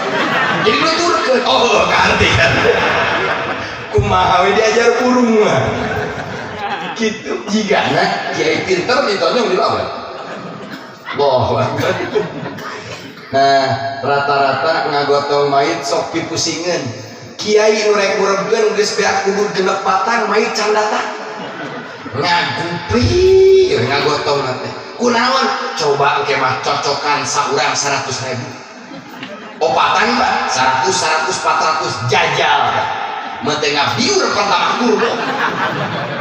jadi nuturkeun. Oh, kaharti kan kumaha we diajar burung mah gitu. Jigana kiai pinter ditonyong dilawan. Allahu Akbar. Nah, rata-rata ngagotong mayit sok pipusingeun. Kiai nu rek ngurebkeun geus beak kubur genep batang, mayit can datang. Ngagupir ngagotong teh kunaon? Coba engke mah cocokan saurang 100 ribu, opatan pak 100, 100, 400, jajal mah biur pertama kurbo,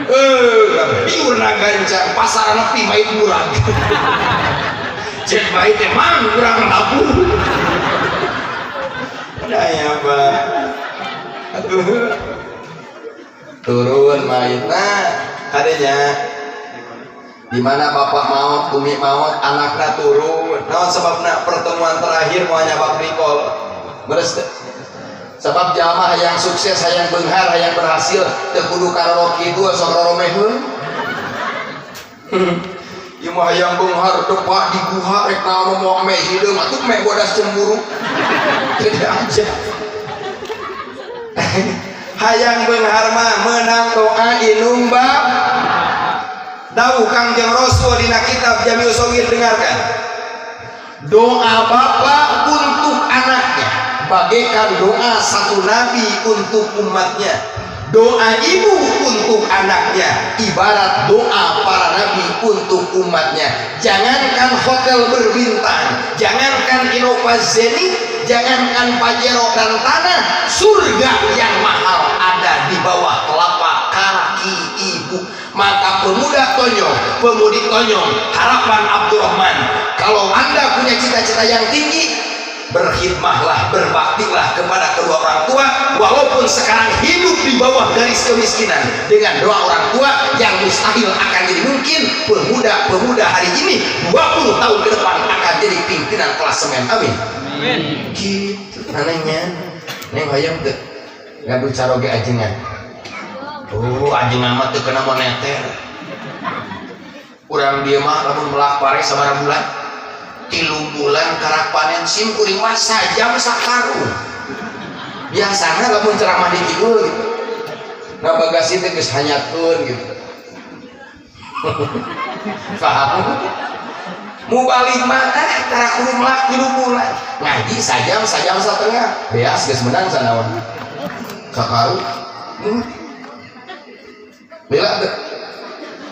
eh biur na gancang, pasaran nepi, mayit murah. Cek mayit teh, "Mang, kurang labu." Ya pak, aduh, turun mayit. Nah, kadenya di mana bapak maut, umi maut, anaknya turun. Naon sebabna? Pertemuan terakhir mau nyabak recall beres teh. Sebab jamaah yang sukses, hayang beunghar, hayang berhasil teu kudu karoro kitu, sok roromeheun. Ieu mah hayang beunghar depak di guha, rek naon moal me hideung atuh, me bodas cemburu. Jadi aja hayang beunghar mah menang doa indung bap. Dawuh Kangjeng Rasul dina kitab Jami'us Shaghir, dengarkan, doa bapak untuk anaknya bagaikan doa satu nabi untuk umatnya, doa ibu untuk anaknya ibarat doa para nabi untuk umatnya. Jangankan hotel berbintang, jangankan Innova Zenith, jangankan Pajero dan tanah, surga yang mahal ada di bawah telapak kaki ibu. Maka pemuda Tonyong, pemudi Tonyong, harapan Abdurrahman, kalau anda punya cita-cita yang tinggi, berkhidmahlah, berbaktilah kepada kedua orang tua, walaupun sekarang hidup di bawah garis kemiskinan. Dengan doa orang tua, yang mustahil akan jadi mungkin. Pemuda-pemuda hari ini 20 tahun ke depan akan jadi pimpinan klasemen. Amin. Amin. Gitu anehnya. Neng, hayang teu ngadu caroge ajengan? Oh, ajengan mah teu kena moneter. Urang dieu mah lamun melak pare sabaraha bulan? 3 bulan karak panen. Sim kuring mah sajam sakarung. Biasanya lamun ceramah di kidul gitu, ngabagasi teh geus hanyatkeun gitu, paham? Mau balik mah tara kudu melak 3 bulan, ngaji sajam, sajam setengah, beas geus menang sanaon sakarung. Lila teu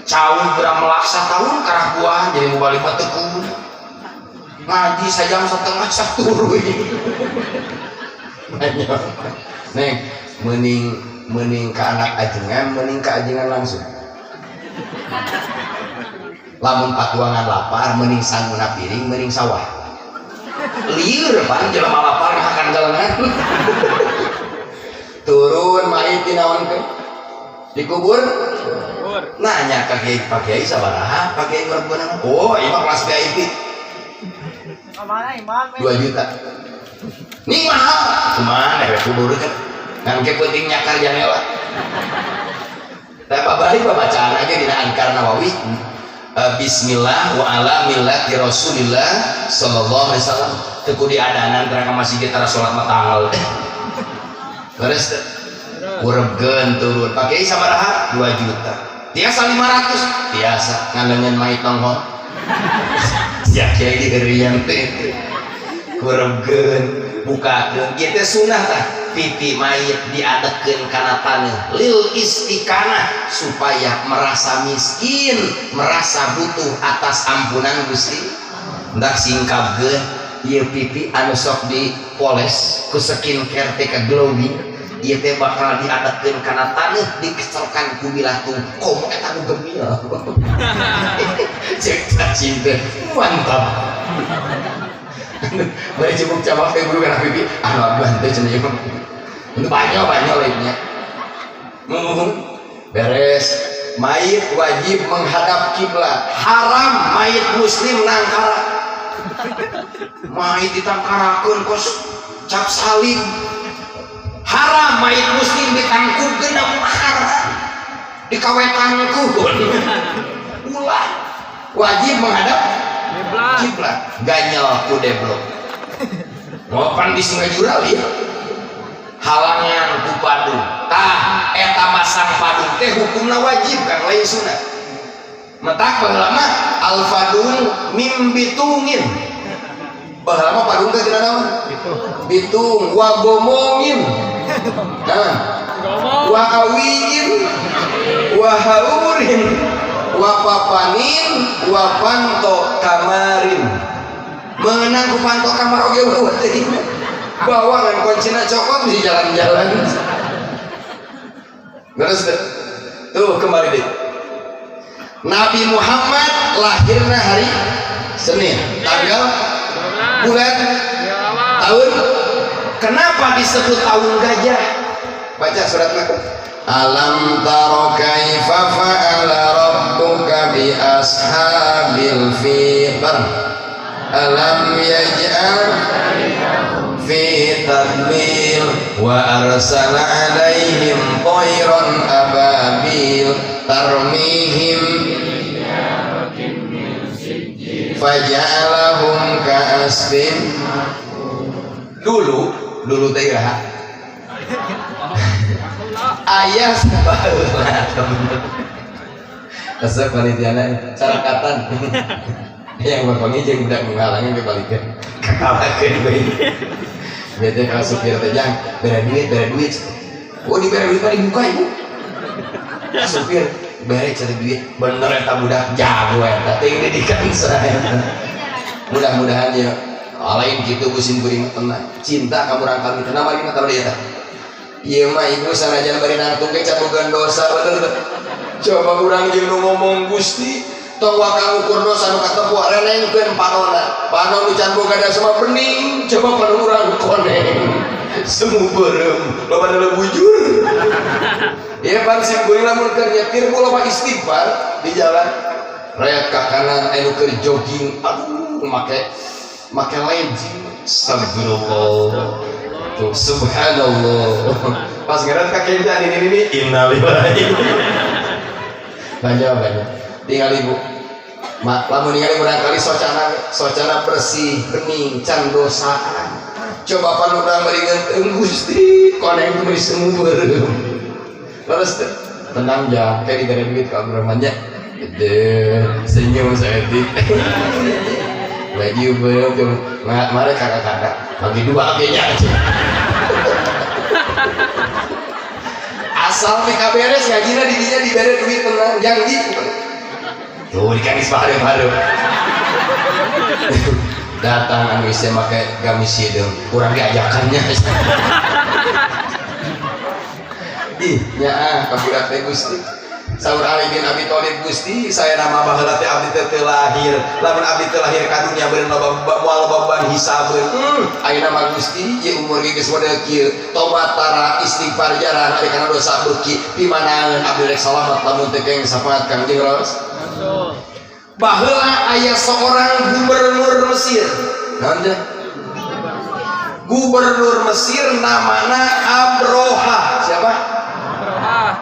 cau berang melak satahun karak buah. Jadi mau balik mah teu kudu, ngaji sajam setengah saturuy banyak. Neng, mending mending ke anak ajengan, mending ke ajengan langsung. Lamun patuangan lapar, mending sanguna piring, mending sawah lieur pan. Jelema lapar ngahakan galengan. Turun mayit, dinaonkeun? Dikubur. Kubur. Nanya ke kiai, "Pak Kiai, sabaraha Pak Kiai ngurupkeunana?" "Oh, ieu mah kelas VIP." Mana imam? 2 juta nih, mahal. Kumaha dewek kubur kan ngan ke penting nyakar janela. Nah, balik bacaan aja dina Adkar Nawawi. Bismillah wa ala millati Rasulillah sallallahu alaihi wasallam. Teu kudu diadanan, terang ka masjid tara salat mah tanggal. Leres teu? Kurebkeun turun. Pak Kiai sabaraha? 2 juta. Tiasa 500? Tiasa ngaleungeun mayit nonghol. Sia kiai diheurian teh. Kurebkeun, bukakeun. Ieu teh sunah tah. Pipi mayit diadekeun kana taneuh lil istikanah supaya merasa miskin, merasa butuh atas ampunan Gusti. Ndak singkapkeun ieu pipi anu sok dipoles ku skincare teh ka glowing, ieu teh bakal diadekeun kana taneuh, dikecerkan ku bilatung komo eta nu gemil. Cek cacing teh mantap. Bari cibuk cabak teh buru kana pipi anu abah teh cenah ieu mah. Untuk banyak banyak lainnya. Beres. Mayit wajib menghadap kiblat. Haram mayit muslim nangkara. Mayit ditangkarakeun kos cap salib. Haram mayit muslim ditangkupkeun, haram. Dikawetangkeun. Ulah. Wajib menghadap kiblat. Ganyel ku deblok. Mau pan di Sungai Jural ya. Halangan ku padung. Tah eta masang padung teh hukumna wajib kan, lain sunat. Matak baheula mah al fadung mim bitungin. Baheula mah padung teh tina naon? Bitung wa gomongin. Nah, wa awiin wa haurin wa papanin wa panto kamarin. Menang ku panto kamar oge eueuh teh. Bawangan kuncina cokot bisa jalan-jalan. Terus tuh kembali deh. Nabi Muhammad lahirnya hari Senin, tanggal, bulan, tahun. Kenapa disebut tahun gajah? Baca suratnya. Alam tara kaifa fa'ala rabbuka bi ashabil fil. Alam yaj'al fi tadlil wa arsala alaihim tayran ababil tarmihim faja'alahum ka'asfin. Dulu dulu teh ya ayah sabaheula resep panitiana carakatan yang berpangi jeung budak menghalangi dibalikeun kakalakeun bae. Bete kalau supir teh jang bere duit, bere duit. Oh, dibere duit mah dibuka ibu supir, bere cari duit bener eta budak jago eta ting didikan saya. Mudah-mudahan ya lain gitu busim kuring tenang cinta kamu rangkal gitu nama kita tahu dia teh. Ieu mah ibu sanajan bari nangtung ge can boga dosa, bener teh. Coba urang jeung nu ngomong, Gusti tong waka ngukur dosa nu katempo, renengkeun panona. Panon nu can boga dosa mah bening, coba panon urang koneng semu beureum loba dalam bujur. Ieu pan sim kuring lamun keur nyetir ku loba istighfar di jalan. Rayat ka kanan anu keur jogging, aduh, make make legging. Astagfirullah. Tuh, subhanallah. Pas ngeret ka kencan ini innalillahi. Banyak banyak. Tinggal ibu. Mak, lamun ningali murang kali socana socana bersih, bening, can dosaan. Coba pan urang bari ngeunteung, Gusti, koneng teh semu beureum. Terus teh, tenang ya, kayak diberi duit ke Abdurrahman nya. Gede, senyum saeutik. Baju beureum, mari kakak-kakak, bagi dua kayaknya. Asal mika beres ngajina di dinya dibere duit, tenang, janji. Tuh dikanis baru-baru. Datang anu istri make gamis hideung, kurang diajakannya. Ih, nyaah ka budak teh Gusti. Saur Ali bin Abi Thalib, Gusti, saya nama baheula teh abdi teh teu lahir. Lamun abdi teu lahir ka dunya beureun loba moal beban hisabeun. Ayeuna mah Gusti, ieu umur ge geus model kieu. Tobat tara, istighfar jarang, ari kana dosa beuki. Pimanaeun abdi rek salamat lamun teu keng syafaat Kangjeng Rasul. Baheula aya seorang gubernur Mesir. Naon teh? Gubernur Mesir namana Abroha. Siapa?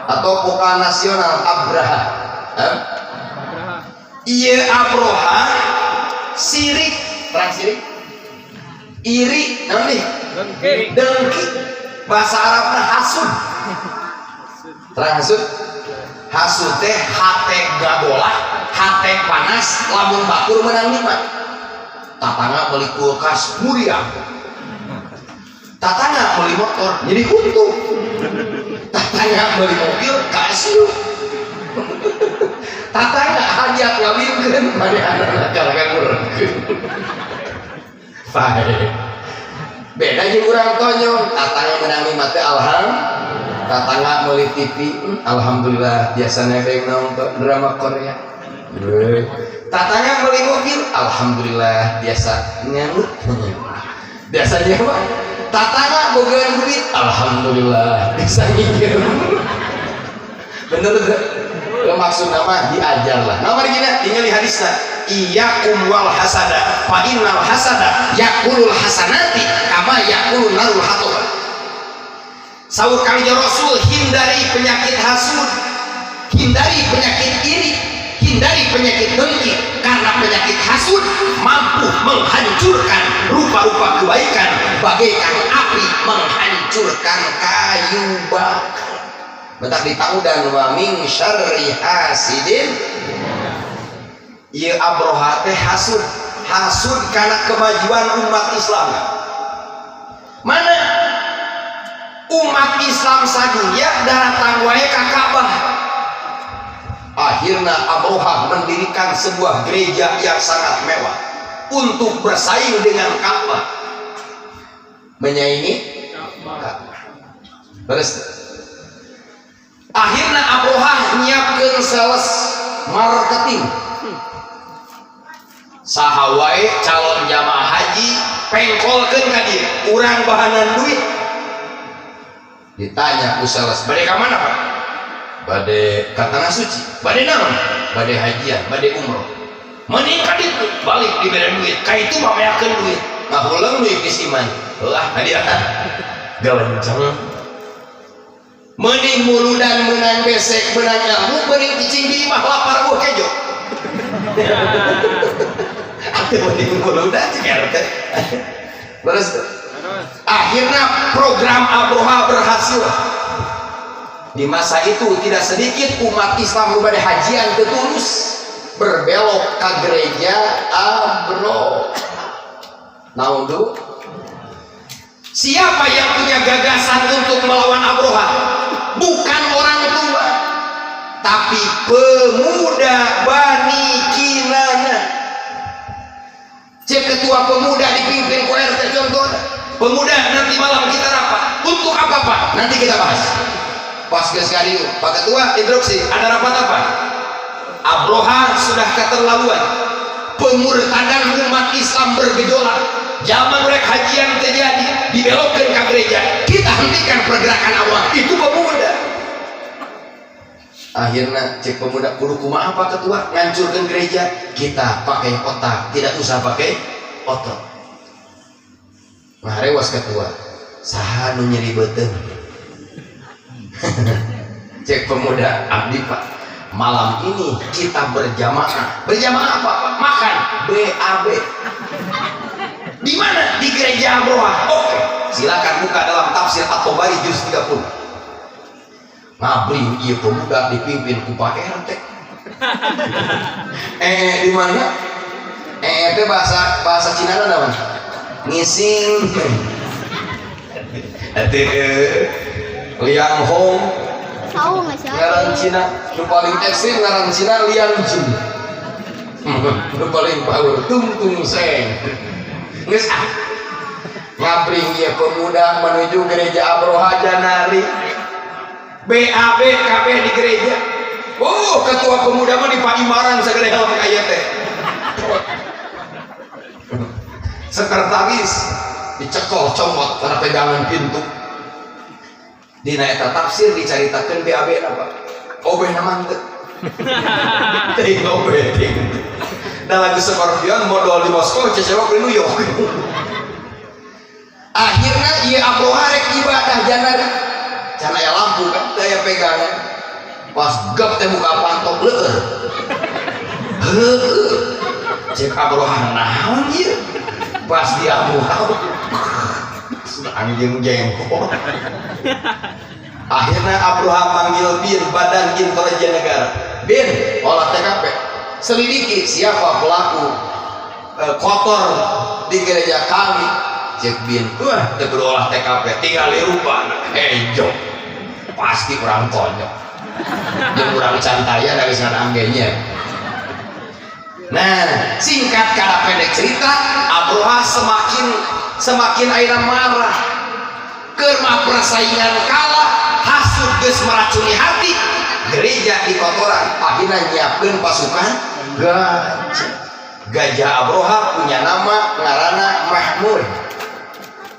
Atau pokal nasional Abraha. Iya, Abroha sirik, terang sirik. Iri, naon nih? Dengki. Bahasa Arabna hasud. Terang hasud? Hasud teh hate gabolah, hate panas, lamun batur menang nikmat. Tatangga beli kulkas muriang, tatangga beli motor jadi huntu, tatangga beli mobil kasih, tatangga hajat ngawinkeun manehna kalahkan ngurengkeun. Baik. Beda jeung urang tonyong, tatangga menang nikmat teh alham, tatangga meuli TV, alhamdulillah biasanya ada yang nonton drama Korea. Tatangga beli mobil, alhamdulillah biasa nyangut. Biasanya apa? Tatangga bogaan duit, alhamdulillah bisa nginjem. Bener tuh? Maksud nama diajar lah. Nama gini, tinggal di hadisnya. Iyyakum wal hasada fa innal hasada ya'kulul hasanati kama ya'kulun narul hathab. Saur Kangjeng Rasul, hindari penyakit hasud, hindari penyakit iri, hindari penyakit dengki, karena penyakit hasud mampu menghancurkan rupa-rupa kebaikan bagaikan api menghancurkan kayu bakar. Bentak ditaudan wa min syarri hasidin. Ieu Abroha teh hasud, hasud karena kemajuan umat Islam. Mana umat Islam sadunia datang wae ka Ka'bah. Akhirnya Abroha mendirikan sebuah gereja yang sangat mewah untuk bersaing dengan Ka'bah, menyaingi Ka'bah. Terus akhirnya Abroha nyiapkeun sales marketing, saha wae calon jamaah haji pengkolkeun ka dieu, urang bahanan duit. Ditanya ku sales, "Bade ka mana, Pak?" "Bade ka Tanah Suci." "Bade naon?" "Bade hajian, bade umroh." "Mending ka ditu balik dibere duit, ka itu mah meakeun duit." Ngahuleng deui geus iman lah ka dieu gelenceng. Mending muludan menang besek, menang ilmu, mending cicing di imah lapar buah kejo. Atuh mending muludan cek RT. Terus akhirnya program Abroha berhasil. Di masa itu tidak sedikit umat Islam nu bade hajian teu tulus berbelok ke gereja Abro. Naon tuh? Siapa yang punya gagasan untuk melawan Abroha? Bukan orang tua, tapi pemuda Bani Kinana. Cek ketua pemuda dipimpin ku RT contohnya. "Pemuda, nanti malam kita rapat." "Untuk apa, Pak?" "Nanti kita bahas." Pas ke sekali, Pak Ketua instruksi, "Ada rapat apa?" "Abroha sudah keterlaluan. Pemurtadan umat Islam bergejolak. Zaman mereka hajian terjadi, dibelokkan ke gereja. Kita hentikan pergerakan awal." Itu pemuda. Akhirnya cek pemuda, "Kudu kumaha, Pak Ketua, ngancurkan gereja?" "Kita pakai otak, tidak usah pakai otot." Ngarewas ketua, "Saha nu nyeri beuteung?" Cek pemuda, "Abdi, Pak." "Malam ini kita berjamaah." "Berjamaah apa, Pak?" "Makan BAB." "Di mana?" "Di gereja Abroha." "Oke, silakan buka dalam tafsir At-Tabari juz 30." Ngabring ieu pemuda dipimpin ku Pak RT. Eh, di mana? Eh, itu bahasa bahasa Cina naon? Ngising. Atuh Liang Hong. Tahu nggak sih? Ngaran Cina nu paling ekstrim, ngaran Cina Liang Jun. Nu paling power Tung Tung Seng. Geus ah. Ngabring ieu pemuda menuju gereja Abroha Janari. BAB KB di gereja. Oh, ketua pemuda mah di Pak Imaran segede helm kaya teh. Sekretaris dicekol comot karena pegangan pintu. Dina eta tafsir dicaritakeun BAB apa? OB na mantep. Ting OB ting. Da lagu Scorpion modal di Moskow, cecewok di New York. Akhirnya ieu Abroha rek ibadah janari. Can aya lampu kan, teu aya pegangan. Pas gep teh buka pantok leueur. Heueuh. Cek Abroha, "Naon ieu?" Pas dia buka Anjing jengkol. Akhirnya Abraham manggil BIN, Badan Intelijen Negara. BIN, olah TKP, selidiki siapa pelaku kotor di gereja kami. Cek BIN, wah, teu kudu olah TKP, tinggal di rumah hejo, pasti orang tonjok jeung urang cantaya dari sana anggenya. Nah, singkat kata pendek cerita, Abroha semakin semakin akhirnya marah. Kerma persaingan kalah, hasud geus meracuni hati, gereja di kotoran, akhirnya nyiapkeun pasukan gajah. Gajah Abroha punya nama, ngarana Mahmud.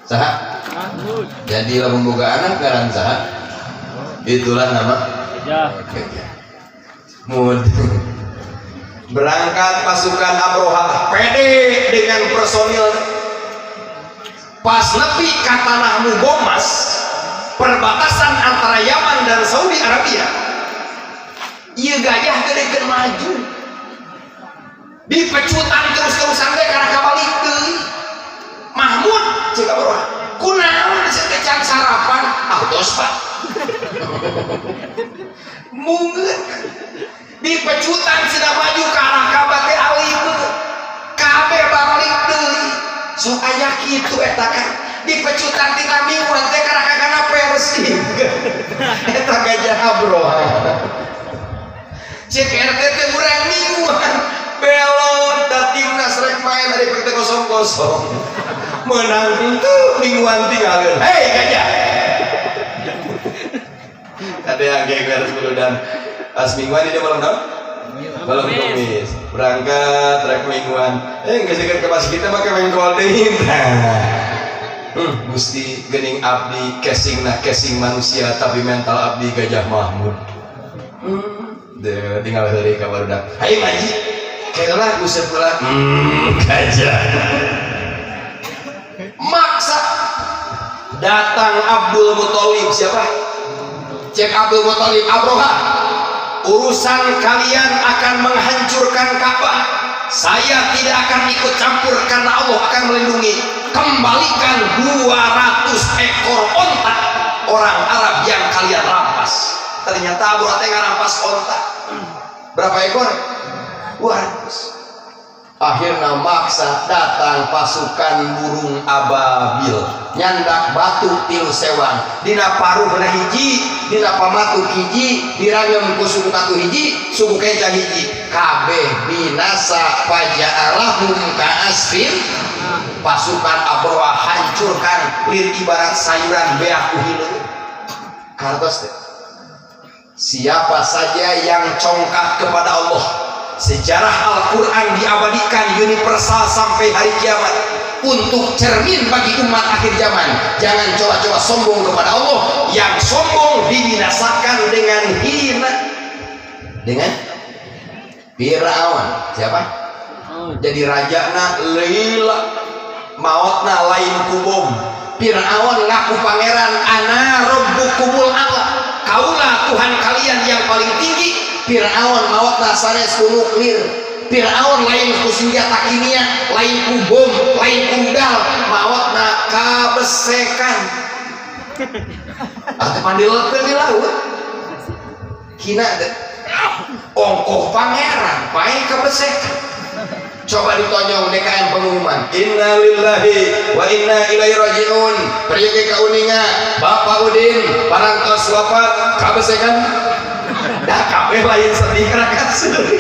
Saha? Mahmud. Jadi lamun boga anak ngaran saha? Itulah nama Gajah. Gajah. Mud. Berangkat pasukan Abroha pede dengan personil. Pas nepi ka tanah Mugomas, perbatasan antara Yaman dan Saudi Arabia, ieu gajah gede maju. Dipecutan terus-terusan teh karena kabalik deui. Mahmud, cek Abroha, kunaon sia teh can sarapan? Ah, tos, Pak. Mungkin dipecutan sudah maju ke arah Ka'bah teh alih kabeh balik deui. Sok aya kitu eta kan, dipecutan tina mingguan teh karena kakana Persib eta gajah Abroha. Cek RT teh urang mingguan belot da timnas rek main dari PT 0-0 menang tuh mingguan tinggalin. Hei gajah, ada yang geger dulu dan pas mingguan ini malam naon? Malam Kamis berangkat rek mingguan, nggak sih ke masjid kita pakai mengkol deui. Gusti, gening abdi casing nah casing manusia, tapi mental abdi gajah Mahmud. Deh, tinggal heureuy ka barudak. Hayu ngaji. Kela useup heula. Gajah. Maksa datang Abdul Muthalib. Siapa? Cek Abdul Muthalib, Abroha, urusan kalian akan menghancurkan Ka'bah, saya tidak akan ikut campur karena Allah akan melindungi. Kembalikan 200 ekor onta orang Arab yang kalian rampas. Ternyata Abu teh ngarampas onta berapa ekor? 200. Akhirnya maksa datang pasukan burung ababil, nyandak batu tilu sewang, dina paruhna hiji, dina pamatuk hiji, dirangem ku suku katu hiji, suku kenca hiji, kabeh binasa. Faja'alahum ka'asfin. Pasukan Abroha hancurkan lir ibarat sayuran beak ku hileung. Kartos teh, siapa saja yang congkak kepada Allah, sejarah Al-Quran diabadikan universal sampai hari kiamat untuk cermin bagi umat akhir zaman. Jangan coba-coba sombong kepada Allah. Yang sombong dibinasakan dengan hina, dengan Fir'aun. Siapa? Jadi raja na lila, maotna lain ku bom. Fir'aun ngaku pangeran, ana rabbukumul a'la, kaulah Tuhan kalian yang paling tinggi. Fir'aun maotna sanes ku nuklir. Fir'aun lain ku senjata kimia, lain ku bom, lain ku rudal, maotna kabesekan atau pandilekeun di laut. Hina teh, ongkoh pangeran pae kabesekan. Coba ditonjol DKM pengumuman, innalillahi wa inna ilaihi rajiun, pergi ke uninga Bapak Udin parantos wafat kabesekan. Dah kabeh lain sedih karena kaseuri.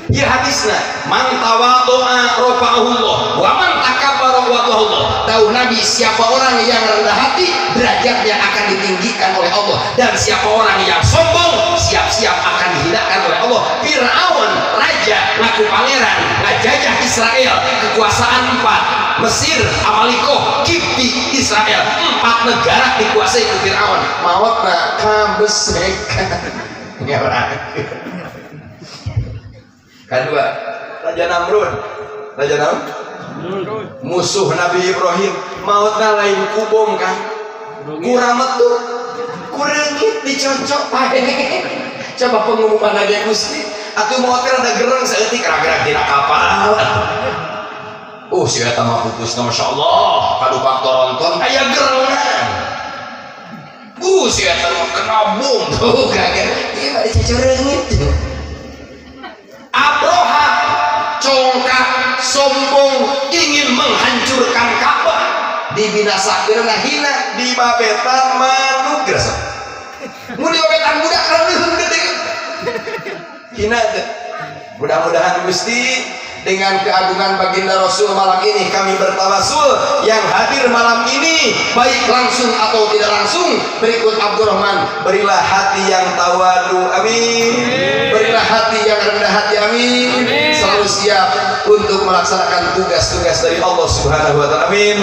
Ya hadisna, man tawadhu'a rafa'ahullah wa man takabbara wadha'ahullah. Tahu Nabi, siapa orang yang rendah hati derajatnya akan ditinggikan oleh Allah, dan siapa orang yang sombong siap-siap akan dihinakan oleh Allah. Fir'aun raja ngaku pangeran ngajajah Israel, kekuasaan empat, Mesir, Amalikoh, Kipti, Israel, empat negara dikuasai ku Fir'aun, maotna kabesekan. Ngerakeun. Kedua, Raja Namrud. Raja Namrud musuh Nabi Ibrahim, mautna lain ku bom kan, kurang metu kureungit dicocok pae. Coba pengumuman aja Gusti atuh, mautna ada gereng saeutik gerak-gerak tina kapal. Si eta mah pupusna masyaallah, ka tukang toronton aya gerengan. Si eta mah kena bom tuh kaget. Ieu mah dicucureungit. Abroha congkak, sombong, ingin menghancurkan Ka'bah, dibinasakeun, hina Dibabetan manuk geus. Mun dibabetan budak reureun gede. Hina teh. Mudah-mudahan Gusti, dengan keagungan baginda Rasul malam ini kami bertawasul, yang hadir malam ini baik langsung atau tidak langsung berikut Abdurrahman, Berilah hati yang tawadu, amin. Berilah hati yang rendah hati, amin. Selalu siap untuk melaksanakan tugas-tugas dari Allah Subhanahu wa taala, amin.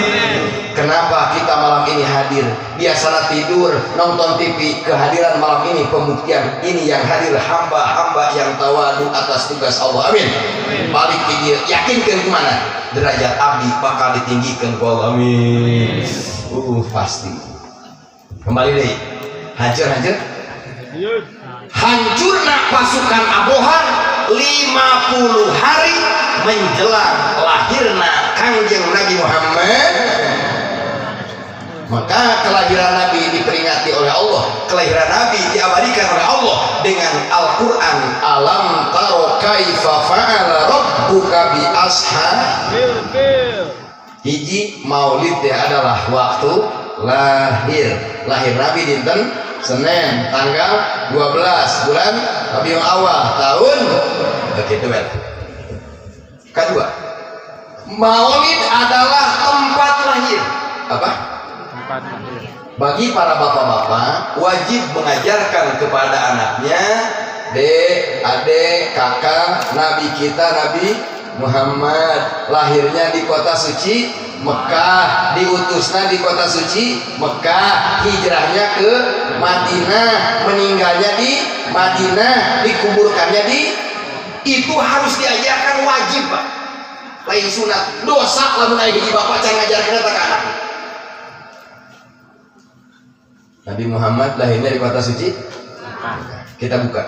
Kenapa kita malam ini hadir? Biasanya tidur, nonton TV. Kehadiran malam ini pembuktian ini yang hadir hamba-hamba yang tawadu atas tugas Allah, amin. Balik ke dia, yakinkan kemana derajat abdi bakal ditinggikan ku Allah, amin. Pasti kembali deh, hancur, hancur, hancurna pasukan Abroha 50 hari menjelang lahirna Kangjeng Nabi Muhammad. Maka kelahiran Nabi diperingati oleh Allah, Kelahiran Nabi diabadikan oleh Allah dengan Al-Quran. Alam taro kaifa fa'ala rabbuka bi ashabil. Hiji, maulid teh adalah waktu lahir, lahir Nabi dinten Senin tanggal 12 bulan Rabiul Awal tahun begitu. Bel. Kedua, maulid adalah tempat lahir. Apa? Tempat lahir. Bagi para bapak-bapak Wajib mengajarkan kepada anaknya, dek, adek, kakak, nabi kita Nabi Muhammad lahirnya di kota suci Mekah, diutusnya di kota suci Mekah, hijrahnya ke Madinah, meninggalnya di Madinah, dikuburkannya di Itu harus diajarkan, wajib, Pak. Lain sunat, dosa lamun aya hiji bapak can ngajarkeun eta ka anak. Nabi Muhammad lahirnya di kota suci. Kita buka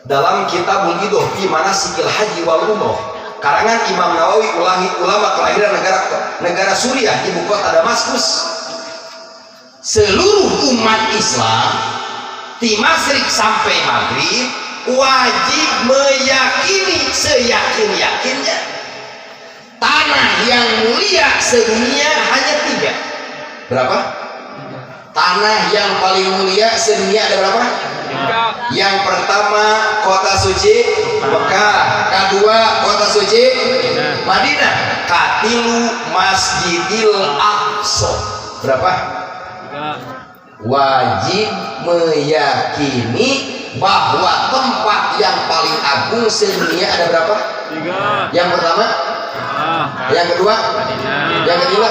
Dalam Kitabul Idoh fi Manasikil Haji wal Umroh karangan Imam Nawawi, ulangi, ulama kelahiran negara negara Suriah, ibu kota Damaskus, seluruh umat Islam di Masyrik sampai Maghrib wajib meyakini seyakin-yakinnya tanah yang mulia sedunia hanya tiga. Berapa? Tanah yang paling mulia sedunia ada berapa? Tiga. Yang Pertama, kota suci Mekah. Kedua, kota suci Madinah. Madinah. Katilu, Masjidil Aqsa. Berapa? Tiga. Wajib meyakini bahwa tempat yang paling agung sedunia ada berapa? Tiga. Yang pertama, Ah. yang kedua, Madinah. yang ketiga.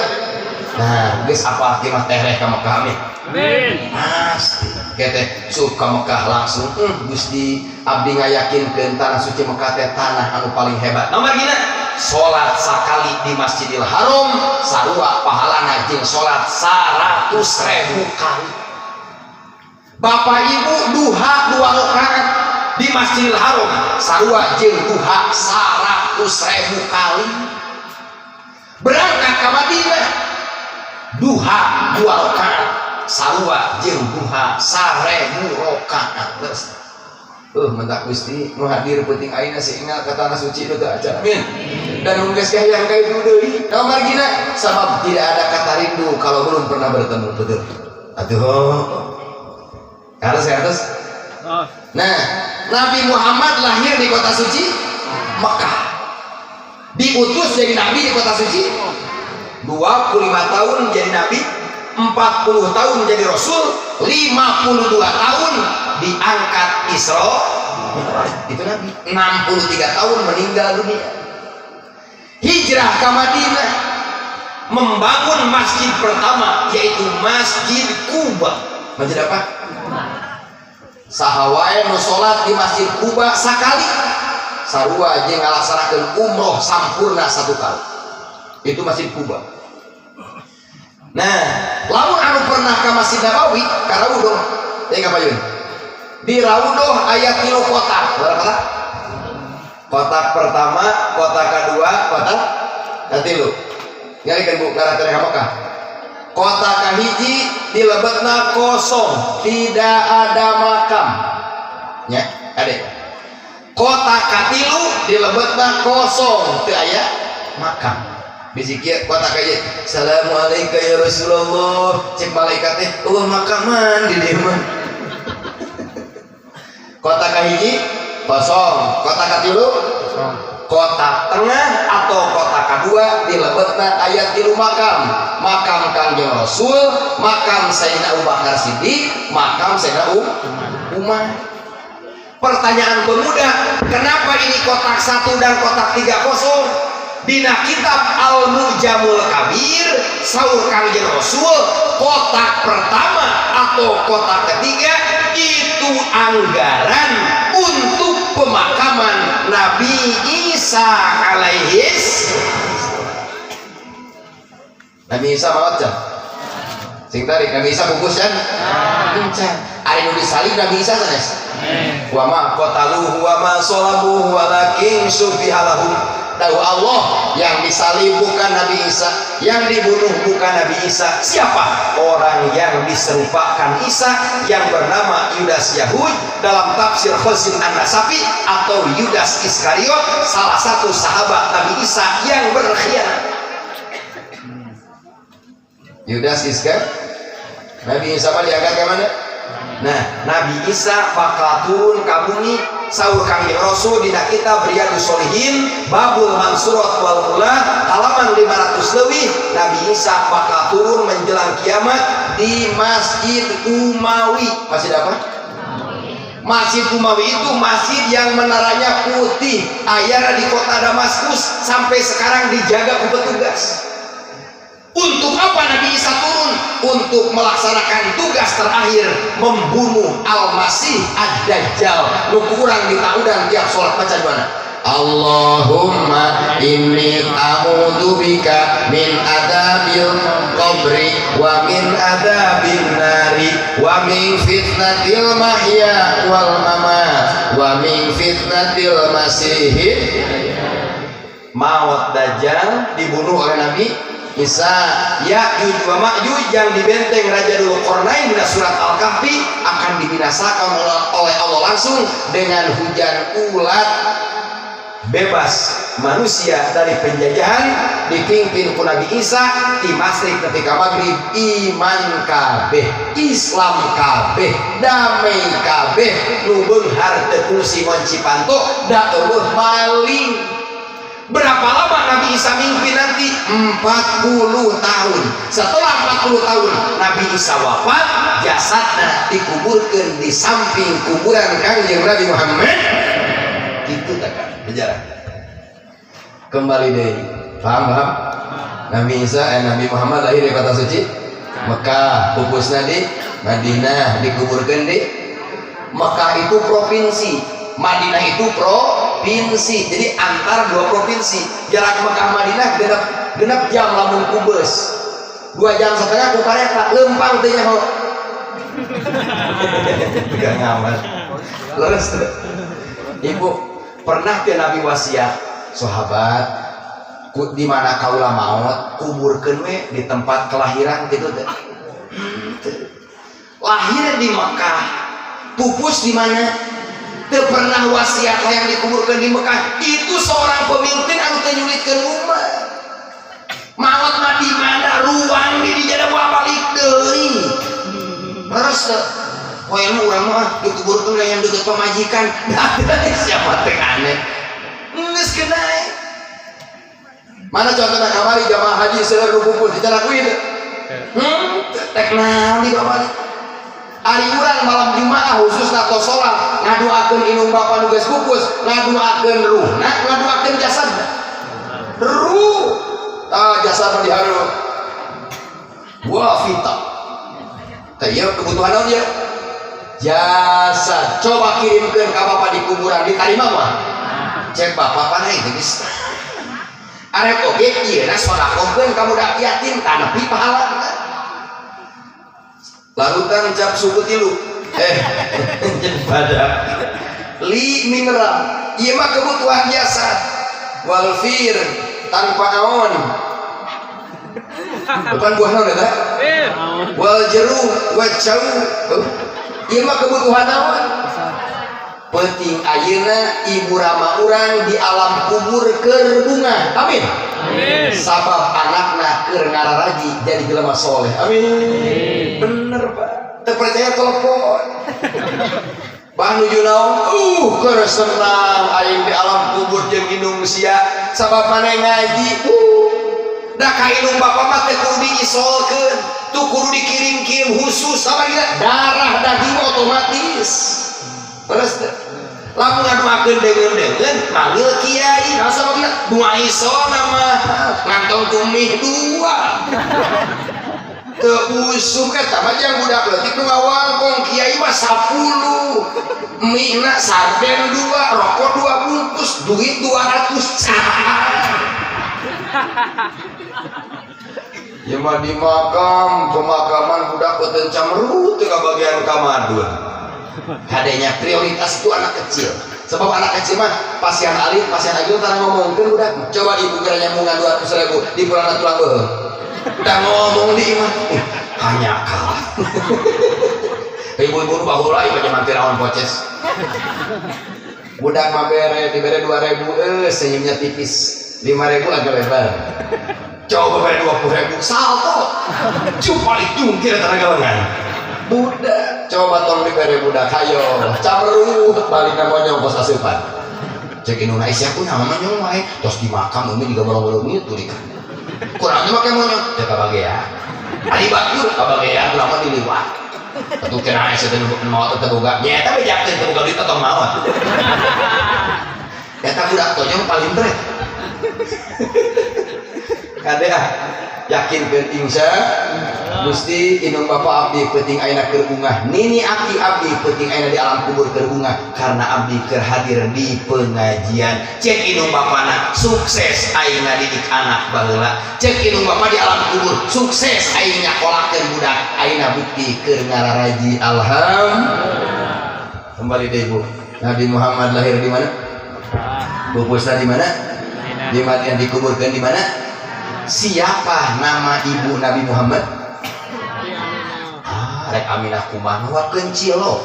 Nah, geus apa mah tereh ka Mekah, amin. Amin. Pasti kete sup ka Mekah langsung, Gusti, abdi ngayakinkeun tanah suci Mekah teh tanah anu paling hebat. Nomor gina, salat sakali di Masjidil Haram sarua pahalana jeung salat 100.000 kali. Bapak Ibu, duha dua rakaat di Masjidil Haram sarua jeung duha 100.000 kali. Berangkat ke Madinah, duha dua rakaat sarua jeung duha 1.000 rakaat. Terus mentak Gusti nu hadir penting ayeuna si ingal ka tanah suci nu teu acan, amin. Dan geus kahayang ka itu deui. Nomor gina, sabab tidak ada kata rindu kalau belum pernah bertemu, betul atuh, harus harus. Oh. Nah, Nabi Muhammad lahir di kota suci Mekah, diutus jadi nabi di kota suci. 25 tahun jadi nabi, 40 tahun jadi rasul, 52 tahun diangkat Isra. Itu nabi 63 tahun meninggal dunia, hijrah ke Madinah, membangun masjid pertama, yaitu Masjid Kuba. Masjid apa? Saha wae nu salat di Masjid Kuba sakali sarua jeung ngalaksanakeun umroh sampurna satu kali. Itu Masjid Kuba. Nah, lamun anu pernah ke Masjid Nabawi, ka Raudhah ya, ka payun di Raudhah aya tilu kotak. Berapa kotak? Kotak pertama, kotak kedua, kotak. Katilu. Nyarikan Bu ngarah ka Mekah. Kotak kahiji di lebetna kosong, tidak ada makam. Ya, ade. Kotak katilu di lebetna kosong, teu aya makam. Bisi kieu kotak aja. Assalamualaikum ya Rasulullah. Cek malaikat teh, "Euweuh makaman di dieu mah." Kotak kahiji kosong, kotak katilu Kosong. Kotak tengah atau kotak kedua di lebetna aya tilu makam: makam Kangjeng Rasul, makam Sayyidina Abu Bakar Siddiq, makam Sayyidina Umar. Pertanyaan pemuda, kenapa ini kotak satu dan kotak tiga kosong? Dina kitab Al-Mu'jamul Kabir, saur Kangjeng Rasul, kotak pertama atau kotak ketiga itu anggaran untuk pemakaman Nabi Isa alaihis. Nabi Isa maot can? Sing tarik, Nabi Isa bungkus kan? Encan. Ari nu disalib Nabi Isa sanes? Wa ma qataluhu wa ma salabuhu walakin syubbiha lahum. Tahu Allah, yang disalib bukan Nabi Isa, yang dibunuh bukan Nabi Isa. Siapa? Orang yang diserupakan Isa yang bernama Yudas Yahud dalam tafsir Khazin An-Nasafi atau Yudas Iskariot, salah satu sahabat Nabi Isa yang berkhianat. Yudas Iskariot. Nabi Isa mah diangkat ke mana? Nah, Nabi Isa bakal turun ka bumi, saur Kangjeng Rasul dina kitab Riyadus Sholihin, Babul Mansurat wal Ula, halaman 500 leuwih. Nabi Isa bakal turun menjelang kiamat di Masjid Umawi. Masjid apa? Masjid Umawi itu masjid yang menaranya putih, ayana di kota Damaskus, sampai sekarang dijaga ku petugas. Untuk apa Nabi Isa turun? Untuk melaksanakan tugas terakhir, membunuh Al-Masih Ad-Dajjal. Nu kurang ditaudan tiap sholat baca mana? Allahumma inni a'udzubika min adzabil qabri wa min adzabin nari wa min fitnatil mahya wal mamat wa min fitnatil masihid. Maut Dajjal, dibunuh oleh Nabi Isa. Ya'juj wa Ma'juj yang di benteng Raja Dzulqarnain di surat Al-Kahfi akan dibinasakan oleh Allah langsung dengan hujan ulat. Bebas manusia dari penjajahan dipimpin ku Nabi Isa di masyrik ketika maghrib. Iman kabeh, Islam kabeh, damai kabeh, nu beunghar teu kungsi ngonci panto, da euweuh maling. Berapa lama Nabi Isa mimpin nanti? 40 tahun. Setelah 40 tahun Nabi Isa wafat, jasadnya dikuburkan di samping kuburan Kangjeng Nabi Muhammad. Itu tak sejarah. Kembali deh. Paham, paham? Nabi Isa, Nabi Muhammad lahir di kota suci Mekah, pupusnya di Madinah, dikuburkan di Mekah. Itu provinsi, Madinah itu provinsi. Jadi antar dua provinsi. Jarak Mekah Madinah genep genep jam lamun ku bus, 2,5 jam ku kareta. Lempang teh nyaho. Gak ngamal. Leres tuh. Ibu pernah ke Nabi wasiat sahabat, ku, di mana kaula maut kuburkeun we di tempat kelahiran gitu teh. Lahir di Mekah, pupus di mana? Teu pernah wasiat yang dikuburkan di Mekah. Itu seorang pemimpin anu teu nyulitkeun umat. Maot mah di mana ruang di dinya moal balik deui. Leres teu? Hoyong urang mah dikuburkeun yang deket pamajikan. Siapa teh aneh. Geus kenai. Mana contohnya kamari jamaah haji seueur nu kumpul di kuy. Tek naon dibawa balik. Ari urang malam Jumaah khususna tos salat ngaduakeun indung bapa nu geus pupus, ngaduakeun ruhna, ngaduakeun jasadna? Ruh. Ah, jasad mah diharu. Wah, fita. Teh ieu kebutuhan naon ieu? Jasad. Coba kirimkeun ka bapak di kuburan, diterima mah? Cek bapak pana itu geus. Arek oge ieu na sodakohkeun ka budak yatim tanepi pahala. Larutan cap suku tilu pada li mineral, ieu mah kebutuhan jasad. Wal fir tanpa aon. Bukan buah naon eta? Wal jeruk, wal cau. Ieu mah kebutuhan naon? Penting ayeuna ibu rama urang di alam kubur keur bungah. Amin. Amin. Sabab anakna keur ngararaji jadi jelema soleh. Amin. Bener, Pak. Teu percaya telepon. Bah nuju naon? Keur senang aing di alam kubur jeung indung sia sabab maneh ngaji. Da ka indung bapa mah teu kudu diisolkeun, teu kudu dikirim-kirim khusus sama dia darah daging otomatis. Terus lamun ngadoakeun deungeun-deungeun manggil kiai, nah sama dia dua isol nama ngantong tumih dua. Teu usum eta mah jang budak leutik nu ngawangkong kiai mah 10. Mie na sarden 2, rokok 2 bungkus, duit 200 cah. Ya mah di makam, pemakaman budak beuteung camrut teu kabagian kamadun. Hadenya prioritas itu anak kecil. Sebab anak kecil mah pasien alit, pasien agil tara ngomongkeun budak. Coba ibu kira nyambungan 200.000 di bulan tulang beuheung. Udah ngomong di imah, hanya kalah. Ibu-ibu nu baheula ieu zaman Firaun poces. Budak mah bere dibere 2.000, senyumnya tipis. 5.000 agak lebar. Coba bere 20.000, salto. Cum balik jungkir tenaga lengan. Budak, coba tong dibere budak, hayo camrut balik monyong kos asupan. Cek indung Aisyah ku nama monyong wae, tos di makam umi juga bolong-bolong itu dikan. Kurangnya make monyong, teu kabagean. Ari batur kabagean lama diliwat. Atuh kira Aisyah teh maot teu boga. Nya eta bejakeun teu boga duit atau maot. Eta budak tonyong paling berat. Kade ah, yakinkeun insya Gusti indung bapa abdi penting ayeuna keur bungah, nini aki abdi penting ayeuna di alam kubur keur bungah karena abdi keur hadir di pengajian. Cek indung bapana sukses aing ngadidik anak baheula. Cek indung bapa di alam kubur sukses aing nyakolakeun budak. Ayeuna bukti keur ngararaji. Alhamdulillah. Kembali deh ibu. Nabi Muhammad lahir di mana? Pupusna di mana? Di mana dikuburkan di mana? Siapa nama ibu Nabi Muhammad? Ah, rek Aminah kumaha wakeun cilok.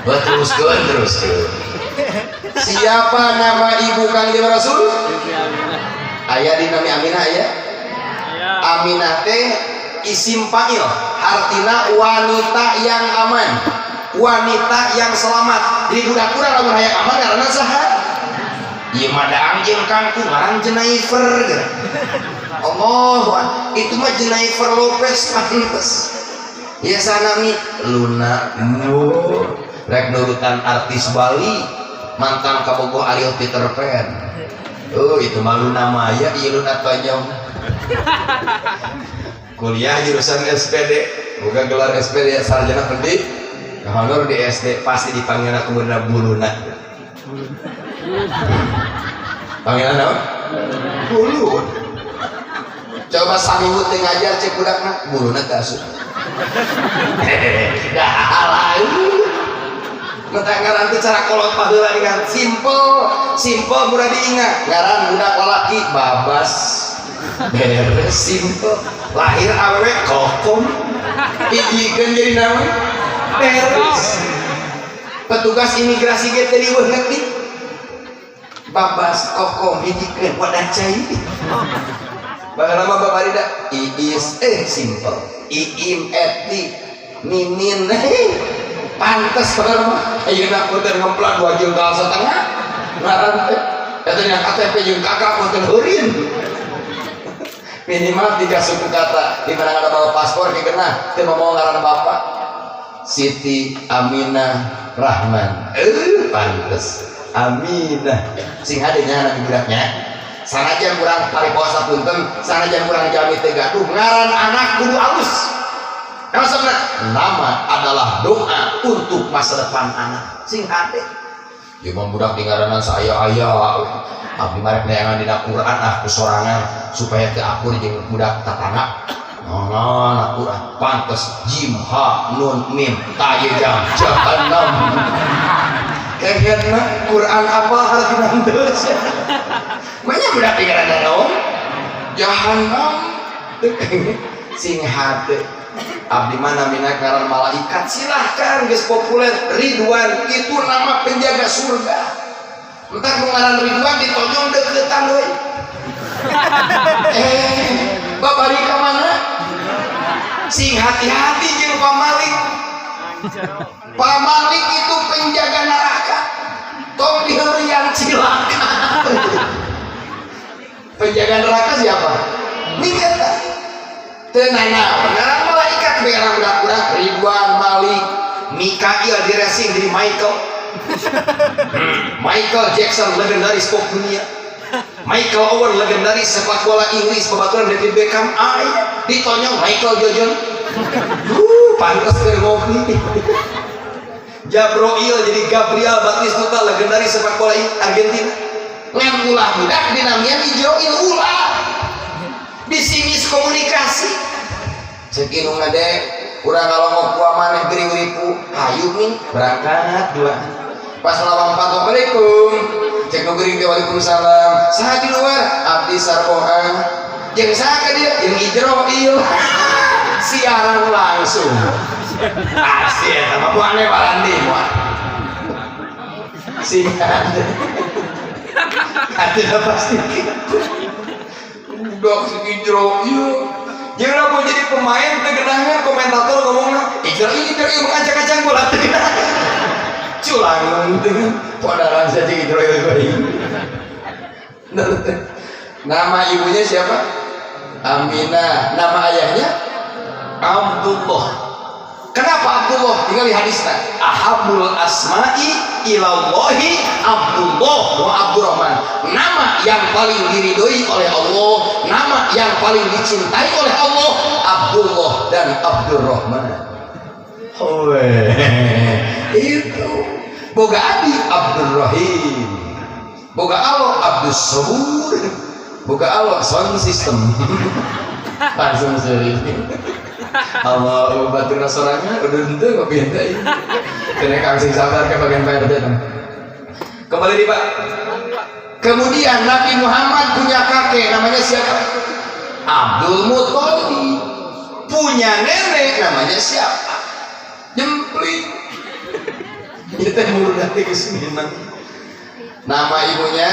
Teruskeun teruskeun. Siapa nama ibu Kangjeng Rasul? Aya di nami Aminah aya? Aminah teh isim fa'il, artina wanita yang aman, wanita yang selamat. Jadi budak urang lamun hayang aman ngaranna saha? Ieu mah daang jeung kangkung ngaran Jennifer geura. Allah, itu mah Jennifer Lopez pantes. Ya sanami Luna Maya rek nurutan artis Bali mantan kabogoh Ariel Peter Pan. Oh, itu mah Luna Maya, ieu Luna Tonyong. Kuliah jurusan SPD, bukan gelar SPD sarjana pendik. Honor di SD pasti dipanggil kemudian Buluna. Panggilan apa? Bulun. Coba saminggu teu ngajar cek budakna, buluna teu asup. Dah lain. Mentah ngaran teh cara kolot baheula dengan simple, simple mudah diingat. Ngaran budak lalaki Babas. Beres simple. Lahir awewe Kokom. Hijikeun jadi nama. Beres. Petugas imigrasi ge teu riweuh ngetik. Babas Kokom hijikeun wadah cai. Baheula mah babarida Iis simple. Iim Eti Mimin pantes baheula mah ayeuna punten ngemplang 2,5 juta ngaran teh eta nya KTP jeung KK punten heurin minimal 3 suku kata di mana ada bawa paspor dikena teu mau ngaran bapak Siti Aminah Rahman pantes Aminah sing hadenya nabi budaknya sanajan kurang pariposa punten sanajan kurang jami teu gaduh ngaran anak kudu alus. Maksudna nama adalah doa untuk masa depan anak sing hade. Ieu mah budak di ngaranan saaya-aya abdi mah rek neangan dina Quran ah ku sorangan supaya teu akur jeung budak tatangga. Nah, Quran pantes jim ha nun mim ta ye jam jahannam. Kayaknya Quran apa hartina henteu. Manya budak di ngaranan naon? Jahanam. Sing hate. Abdi mah namina ngaran malaikat, silahkan, geus populer Ridwan, itu nama penjaga surga. Entah nu ngaran Ridwan ditonjol deketan euy. Eh, babari ka mana? Sing hati-hati jeung Pak Malik. Pak Malik itu penjaga neraka. Tong diheureuyan, cilaka. Penjaga neraka siapa? Minggat. Teu nanaon ngaran malaikat ngaran budak-budak Ridwan, Malik, Mikail diresing jadi Michael. Michael Jackson legendaris pop dunia. Michael Owen legendaris sepak bola Inggris, babaturan David Beckham aya ditonyong Michael Jojon. Pantes keur ngopi. Jabroil jadi Gabriel Batistuta, legendaris sepak bola Argentina. Ngan ulah budak dinamian Ijroil, ulah. Bisi miskomunikasi. Cek indung ngadek, urang ngalongok ku maneh gering ripu, hayu min berangkat dua. Pas lawang patok, "Assalamualaikum." Cek nu gering teh, "Waalaikumsalam." "Saha di luar?" "Abdi Sarboha." "Jeung saha ka dieu?" "Jeung Ijroil." Siaran langsung. Pasti eta mah moal walandi moal. Sing hati pasti gitu. Budak si Ijroil. Jangan mau jadi pemain teu geunaheun, komentator ngomongna Ijroil, Ijroil, mengacang-acang bola teu geunaheun. Culangan teh podaran saja Ijroil bae. Nama ibunya siapa? Aminah. Nama ayahnya Abdullah. Kenapa Abdullah? Tinggal di hadisnya. Ahabbul asma'i ilallahi Abdullah wa Abdurrahman. Nama yang paling diridhoi oleh Allah, nama yang paling dicintai oleh Allah, Abdullah dan Abdurrahman. Oh, itu. Boga adi Abdurrahim. Boga Allah Abdus Sabur. Boga Allah sound system. Langsung sering. Allah batur sorangan udah henteu ngopi henteu. Kena kang sing sabar ke bagian Pak RT. Kembali di Pak. Kemudian Nabi Muhammad punya kakek namanya siapa? Abdul Muthalib. Punya nenek namanya siapa? Jempling. Kita mudah geus minang. Nama ibunya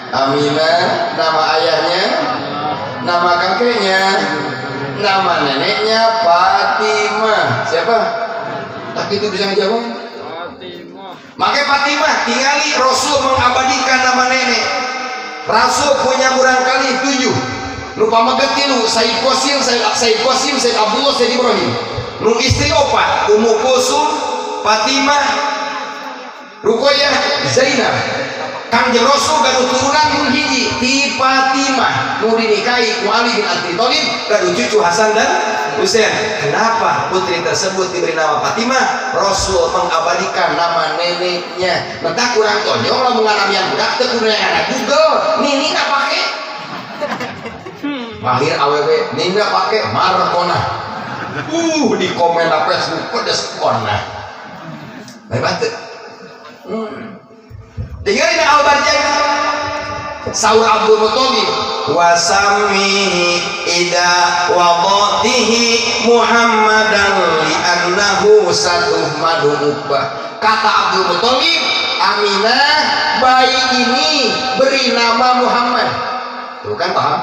Aminah, nama ayahnya, nama kakeknya, nama neneknya Fatimah. Siapa? Tak itu bisa ngejawab? Fatimah. Makanya Fatimah tingali Rasul mengabadikan nama nenek. Rasul punya murangkali 7. Nu pameget tilu, Sayyid Qasim, Sayyid Qasim, Sayyid Abdullah, Sayyid Ibrahim. Nu istri opat, Ummu Kulsum, Fatimah, Ruqayyah, Zainab. Kangjeng Rasul gaduh turunan mun hiji ti Fatimah nu dinikahi ku Ali bin Abi Thalib, gaduh cucu Hasan dan Husain. Kenapa putri tersebut diberi nama Fatimah? Rasul mengabadikan nama neneknya. Mentah kurang tonjong lamun ngaramian budak teu kudu ada Google. Ninina pake. Lahir awewe nina pake Markona. Di komen Facebook pedes kona. Hebat teu? Tinggal Al-Barzanji. Saur Abdul Muthalib, wasammihi ida wadatihi Muhammadan li'annahu satuhmadu uqbah. Kata Abdul Muthalib, Aminah, bayi ini beri nama Muhammad. Tuh kan paham?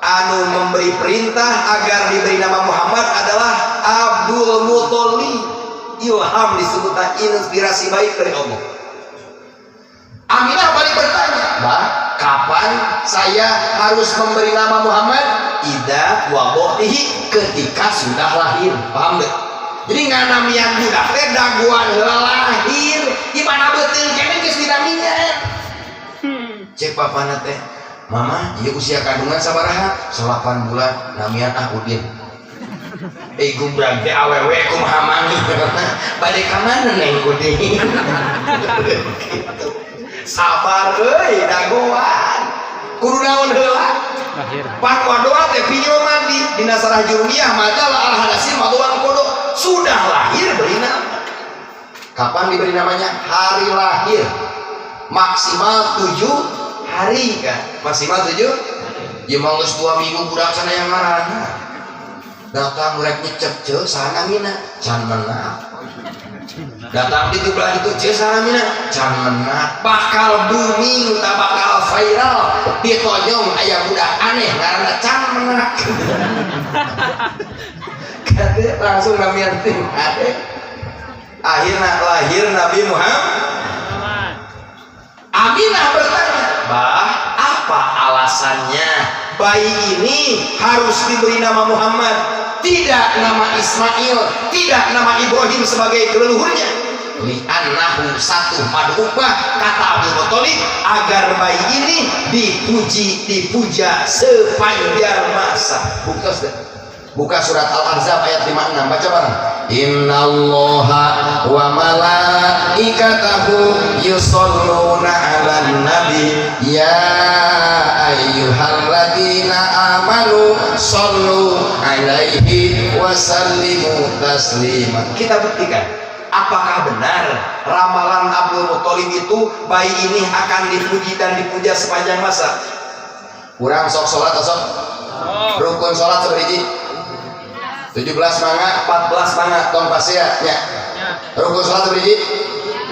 Anu memberi perintah agar diberi nama Muhammad adalah Abdul Muthalib. Ilham disebutnya, inspirasi baik dari Allah. Aminah balik bertanya, "Bah, kapan saya harus memberi nama Muhammad?" Ida wabotihi, ketika sudah lahir. Paham deh? Jadi nganamian budak teh dagoan heula lahir. Di mana beuteung keneh geus dinamian. Cek papana teh, "Mama, ieu usia kandungan sabaraha?" "8 bulan." "Namian ah Udin." Eh, gumbrag teh awewe kumaha manggih. Bade ka mana Neng Udin? Gitu. Sabar euy, dagoan. Kudu naon heula? Lahir. Pan wadoa teh pinyol mandi dina sarah jurumiyah majalah al hadasin maduan kodo, sudah lahir beri nama. Kapan diberi namanya? Hari lahir. Maksimal 7 hari kan? Maksimal 7. Ieu mah geus 2 minggu budak sana yang ngaranna. Datang rek nyecep, "Ceu, saha namina?" Can menak. Datang di belah itu, "Ceu, saha namina?" Can menak. Bakal booming tak bakal viral di Tonjong aya budak aneh ngaranna can menak. Kade langsung namian ting ade. Akhirnya lahir Nabi Muhammad. Aminah bertanya, "Bah, apa alasannya bayi ini harus diberi nama Muhammad, tidak nama Ismail, tidak nama Ibrahim sebagai leluhurnya?" Li'annahu satu mad'ubah, kata Abdul Muthalib, agar bayi ini dipuji, dipuja sepanjang masa. Buka sudah. Buka surat Al-Ahzab ayat 56, baca bareng. Innallaha wa malaikatahu yusholluna 'alan nabi ya ayyuhalladzina amanu shollu 'alaihi wa sallimu taslima. Kita buktikan apakah benar ramalan Abdul Muthalib itu, bayi ini akan dipuji dan dipuja sepanjang masa. Kurang sok sholat atau sok rukun sholat seberiji 17 mangga, 14 mangga, tong pasti ya nya. Rukun sholat seberiji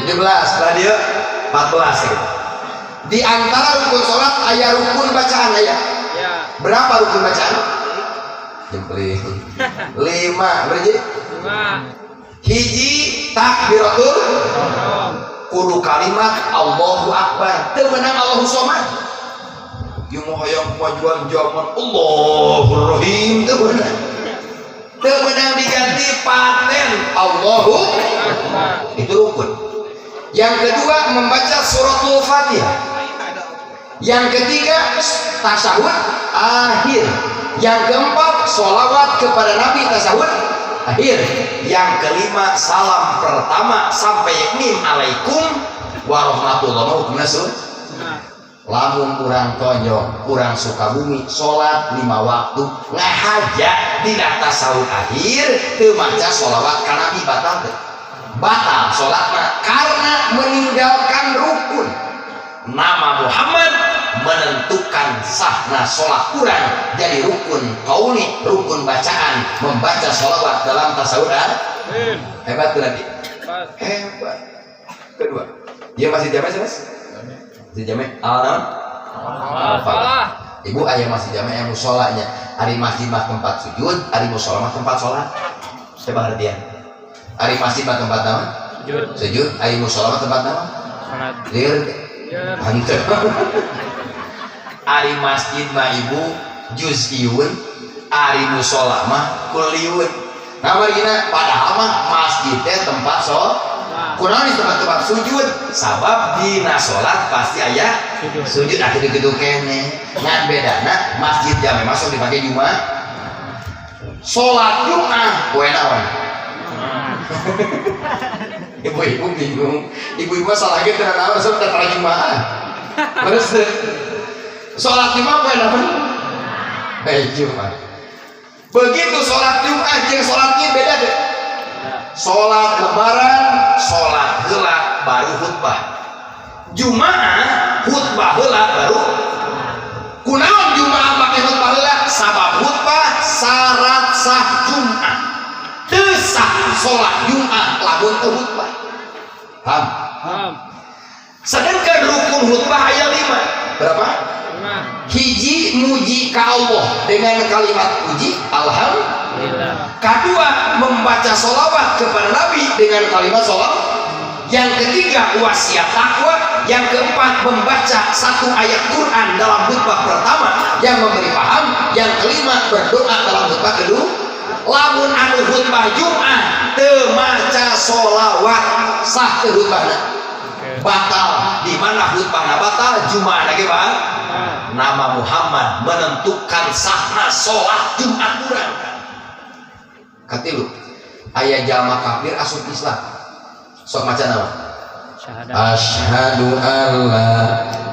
17 lah, dia 14 gitu. Di antara rukun sholat aya rukun bacaan, aya. Berapa rukun bacaan? Jempling. Lima. Berapa? Hiji, takbiratul kudu kalimat Allahu Akbar, teu meunang Allahu Somad. Ieu mah hayang kemajuan zaman, Allahur Rahim teu meunang. Teu meunang diganti paten Allahu, itu rukun. Yang kedua, membaca suratul Fatihah. Yang ketiga, tasyahud akhir. Yang keempat, sholawat kepada Nabi tasyahud akhir. Yang kelima, salam pertama sampai mim alaikum warahmatullahi hukumna sun. Lamun urang Tonjong, urang Sukabumi, sholat lima waktu ngahaja dina tasyahud akhir teu maca sholawat ka Nabi, batal teu? Batal sholat mah, karena meninggalkan rukun. Nama Muhammad menentukan sahna sholat kurang, jadi rukun kauli, rukun bacaan, membaca sholawat dalam tasyahud. Hebat tuh nanti, hebat. Kedua, dia masih jame, mas, masih jame al Al-Falah. Ibu, aya masih jame yang musolanya. Ari masjid mah tempat sujud, ari musola mah tempat sholat. Coba artian, ari masjid mah tempat apa? Sujud. Sujud. Ari musola mah tempat apa? Salat. Lieur. Ya. Hanteu. Ari masjid mah, ibu, juz'iyun, ari musola mah kulliyun. Nah, margina padahal mah masjid teh tempat sholat. Kunaon di tempat-tempat sujud? Sabab dina sholat pasti aya Sujud. Sujud, ah kitu-kitu keneh. Ngan bedana masjid jame masuk dipakai Jumat. Sholat Jumat poe naon? Ibu-ibu bingung. Ibu-ibu salah gitu naon, sebab tara Jumat. Terus sholat Jumat poe naon? Poe Jumat. Begitu sholat Jumat jeung sholat Id beda deh. Sholat lebaran, sholat heula baru khutbah. Jumaah khutbah heula baru. Kunaon Jumaah make khutbah heula? Sabab khutbah syarat sah Jumaah. Teu sah sholat Jumaah lamun teu khutbah. Paham? Paham. Sedangkan rukun khutbah aya 5. Berapa? 5. Hiji, muji ka Allah dengan kalimat puji alhamdulillah. Alhamdulillah. Kedua, membaca sholawat kepada Nabi dengan kalimat sholawat. Yang ketiga, wasiat takwa. Yang keempat, membaca satu ayat Quran dalam khutbah pertama yang memberi paham. Yang kelima, berdoa dalam khutbah kedua. Lamun anu khutbah Jumat teu maca sholawat, sah teu khutbahna? Oke. Batal. Di mana khutbahna batal, Jumat lagi, Bang. Nama Muhammad menentukan sahna sholat Jumat kurang. Katilu, aya jalma kafir asup Islam, sok maca naon? Syahadat. Asyhadu an la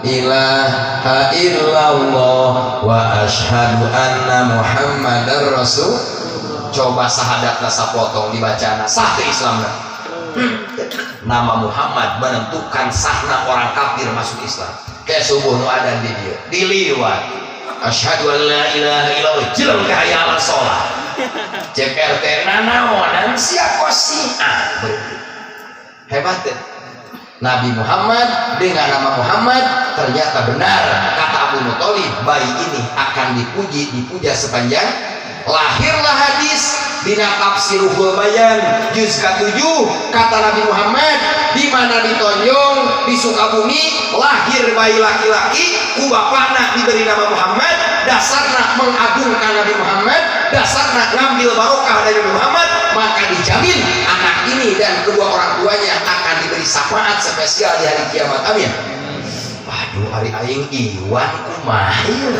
ilaha illallah wa asyhadu anna Muhammadar Rasul. Coba sahadatna sapotong dibacana, sah teu Islamna? Nama Muhammad menentukan sahna orang kafir masuk Islam. Kayak subuh nu adan di dieu diliwat. Asyhadu an la ilaha illallah, jeleng teh hayya ala sholat. Cek RT, nanaonan sia kos si A. Hebat teh. Nabi Muhammad dengan nama Muhammad, ternyata benar kata Abu Muthalib, bayi ini akan dipuji, dipuja sepanjang. Lahirlah hadis dina tafsir Ruhul Bayan juz ke-7, kata Nabi Muhammad, di mana di Tonjong, di Sukabumi, lahir bayi laki-laki, ku bapakna diberi nama Muhammad, dasarna mengagungkan Nabi Muhammad, dasarna ngambil barokah dari Nabi Muhammad, maka dijamin anak ini dan kedua orang tuanya akan diberi syafaat spesial di hari kiamat. Amin. Waduh, ari aing Iwan kumaha ieu?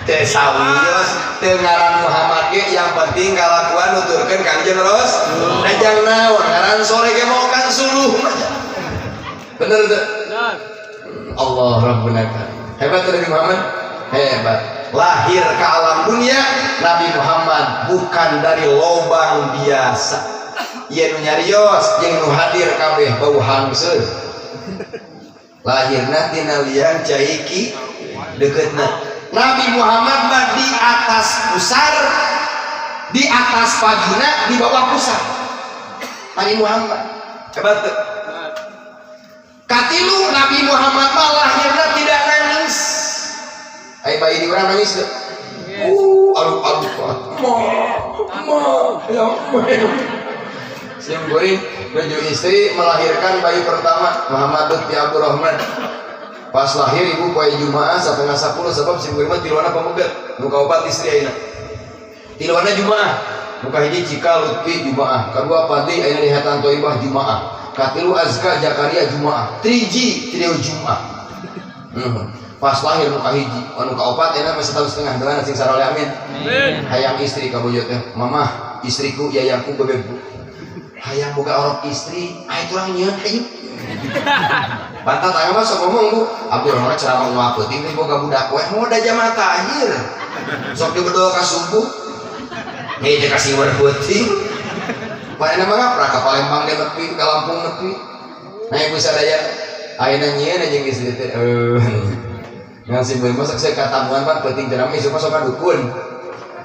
Teu sawios, teu ngaran Muhammad ge, yang penting kalakuan nuturkeun Kangjeng Rasul. Da jang naon ngaran soleh ge mau kan suluh. Bener teu? Benar. Allah Rabbuna karim. Hebat tuh Nabi Muhammad? Hebat. Lahir ke alam dunia Nabi Muhammad bukan dari lobang biasa. Ieu nu nyarios jeung nu hadir kabeh bau hangseur. Lahirna tina liang cai ki deketna. Nabi Muhammad mah di atas pusar, di atas vagina, di bawah pusar. Nabi Muhammad. Hebat tuh. Katilu, Nabi Muhammad mah lahirna tidak nangis. Ai bayi di urang nangis teu? Aduh, aduh, ma, ma, ya, ma. Sim kuring menuju istri melahirkan bayi pertama, Muhammad Lutfi Abdurrahman. Pas lahir ibu poe Jumaah 9.30, sebab sim kuring mah tiluana pameget. Nu kaopat istri ayeuna. Tiluana Jumaah. Nu kahiji Cika Lutfi Jumaah, kadua Fadli ayeuna di Hatan Toibah Jumaah, katilu Azka Zakaria Jumaah, triji trio Jumaah. Pas lahir nu kahiji, anu kaopat ayeuna mah setahun setengah doana sing saroleh, amin. Amin. Hayang istri kabojo teh, mamah, istriku, yayangku, bebebku. Hayang boga orok istri, ah itu orang nyieun hayu. Pantat tangga mah sok ngomong, Bu. Abdurrahman ceramah moal peuting teh boga budak we, mau da jamaah tahir. Sok dibedol ka subuh. Nih teh kasih war peuting. Mana mah ngaprak ka Palembang dia nepi, ka Lampung nepi. Nah ibu sadaya ayeuna nyieun jeung istri teh. Ngan si ibu sok saya katamuan pan peuting ceramah isuk mah sok ka dukun.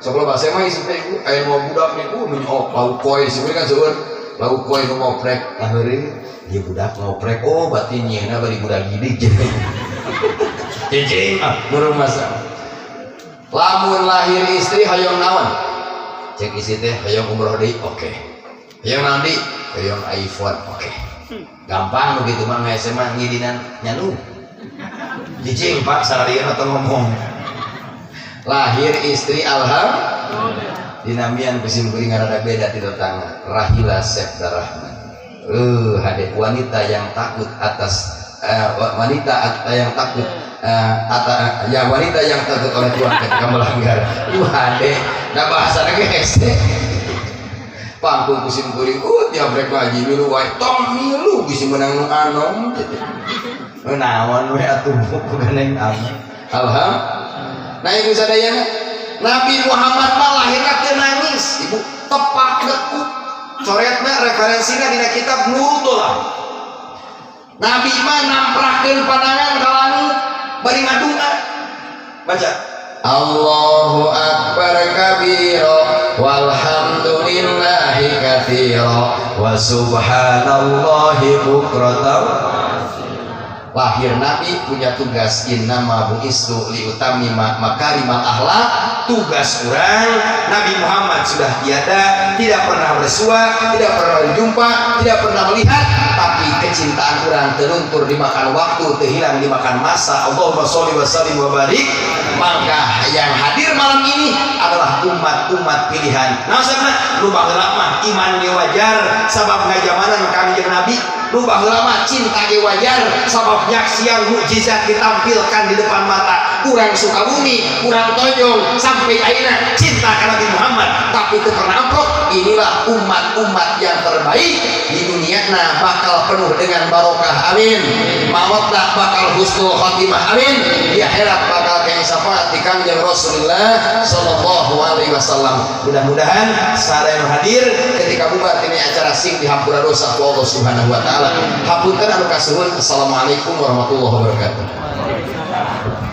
Sok lo bahasa mah isuk teh ibu aya mau budak nih, nu lauk koi si kan seueur. Lauk koi nu ngoprek. Nah heureun ieu budak ngoprek, oh berarti nyieunna bari budak gidig. Cicing ah murung masa. Lamun lahir istri hoyong naon? Cek istri teh hoyong umroh deui, oke. Hoyong naon deui? Hoyong iPhone, oke. Gampang begitu mah ngese mah ngidinan nyanu. Cicing Pak sararian atau ngomong. Lahir istri alham dinamian ku sim kuring rada beda ti tetangga, Rahila Sepda Rahman. Hade wanita yang takut atas wanita yang takut ata, ya wanita yang takut oleh Tuhan ketika melanggar. Hade nah bahasa ge hese. Pangkung ku sim kuring tiap rek ngaji milu wae, tong milu bisi meunang nu anom gitu. Naon we atuh bukan yang anom. Alhamdulillah. Nah ibu sadayana Nabi Muhammad mah lahirna teu nangis, ibu, tepak nekuk. Coretna referensina dina kitab Nurullah. Nabi mah namprakeun pandangan ka langit bari ngadua. Baca. Allahu akbar kabira walhamdulillahi katsira wa subhanallahi bukratan. Lahir Nabi punya tugas, innama bu'istu liutammima makarimal akhlak. Tugas orang Nabi Muhammad sudah tiada, tidak pernah bersua, tidak pernah berjumpa, tidak pernah melihat, tapi kecintaan orang teruntur dimakan waktu, terhilang dimakan masa. Allahumma sholli wa sallim wa barik. Maka yang hadir malam ini adalah umat-umat pilihan. Nah, sabna nu baheula mah iman ge wajar sabab ngajamanan Kangjeng Nabi. Nu baheula mah cinta ge wajar sabab nyaksian mukjizat ditampilkan di depan mata. Kurang Sukabumi, kurang Tonjong sampai ayeuna cinta ka Nabi Muhammad, tapi teu pernah amprok. Inilah umat-umat yang terbaik di dunia, nah bakal penuh dengan barokah, amin. Mautna bakal husnul khotimah, amin. Di akhirat bakal kaya syafaat di Kangjeng Rasulullah sallallahu alaihi wasallam. Mudah-mudahan sadaya yang hadir ketika bubar ini acara sing dihampura dosa ku Allah Subhanahu wa taala. Hapunten anu kasuhun. Assalamualaikum warahmatullahi wabarakatuh.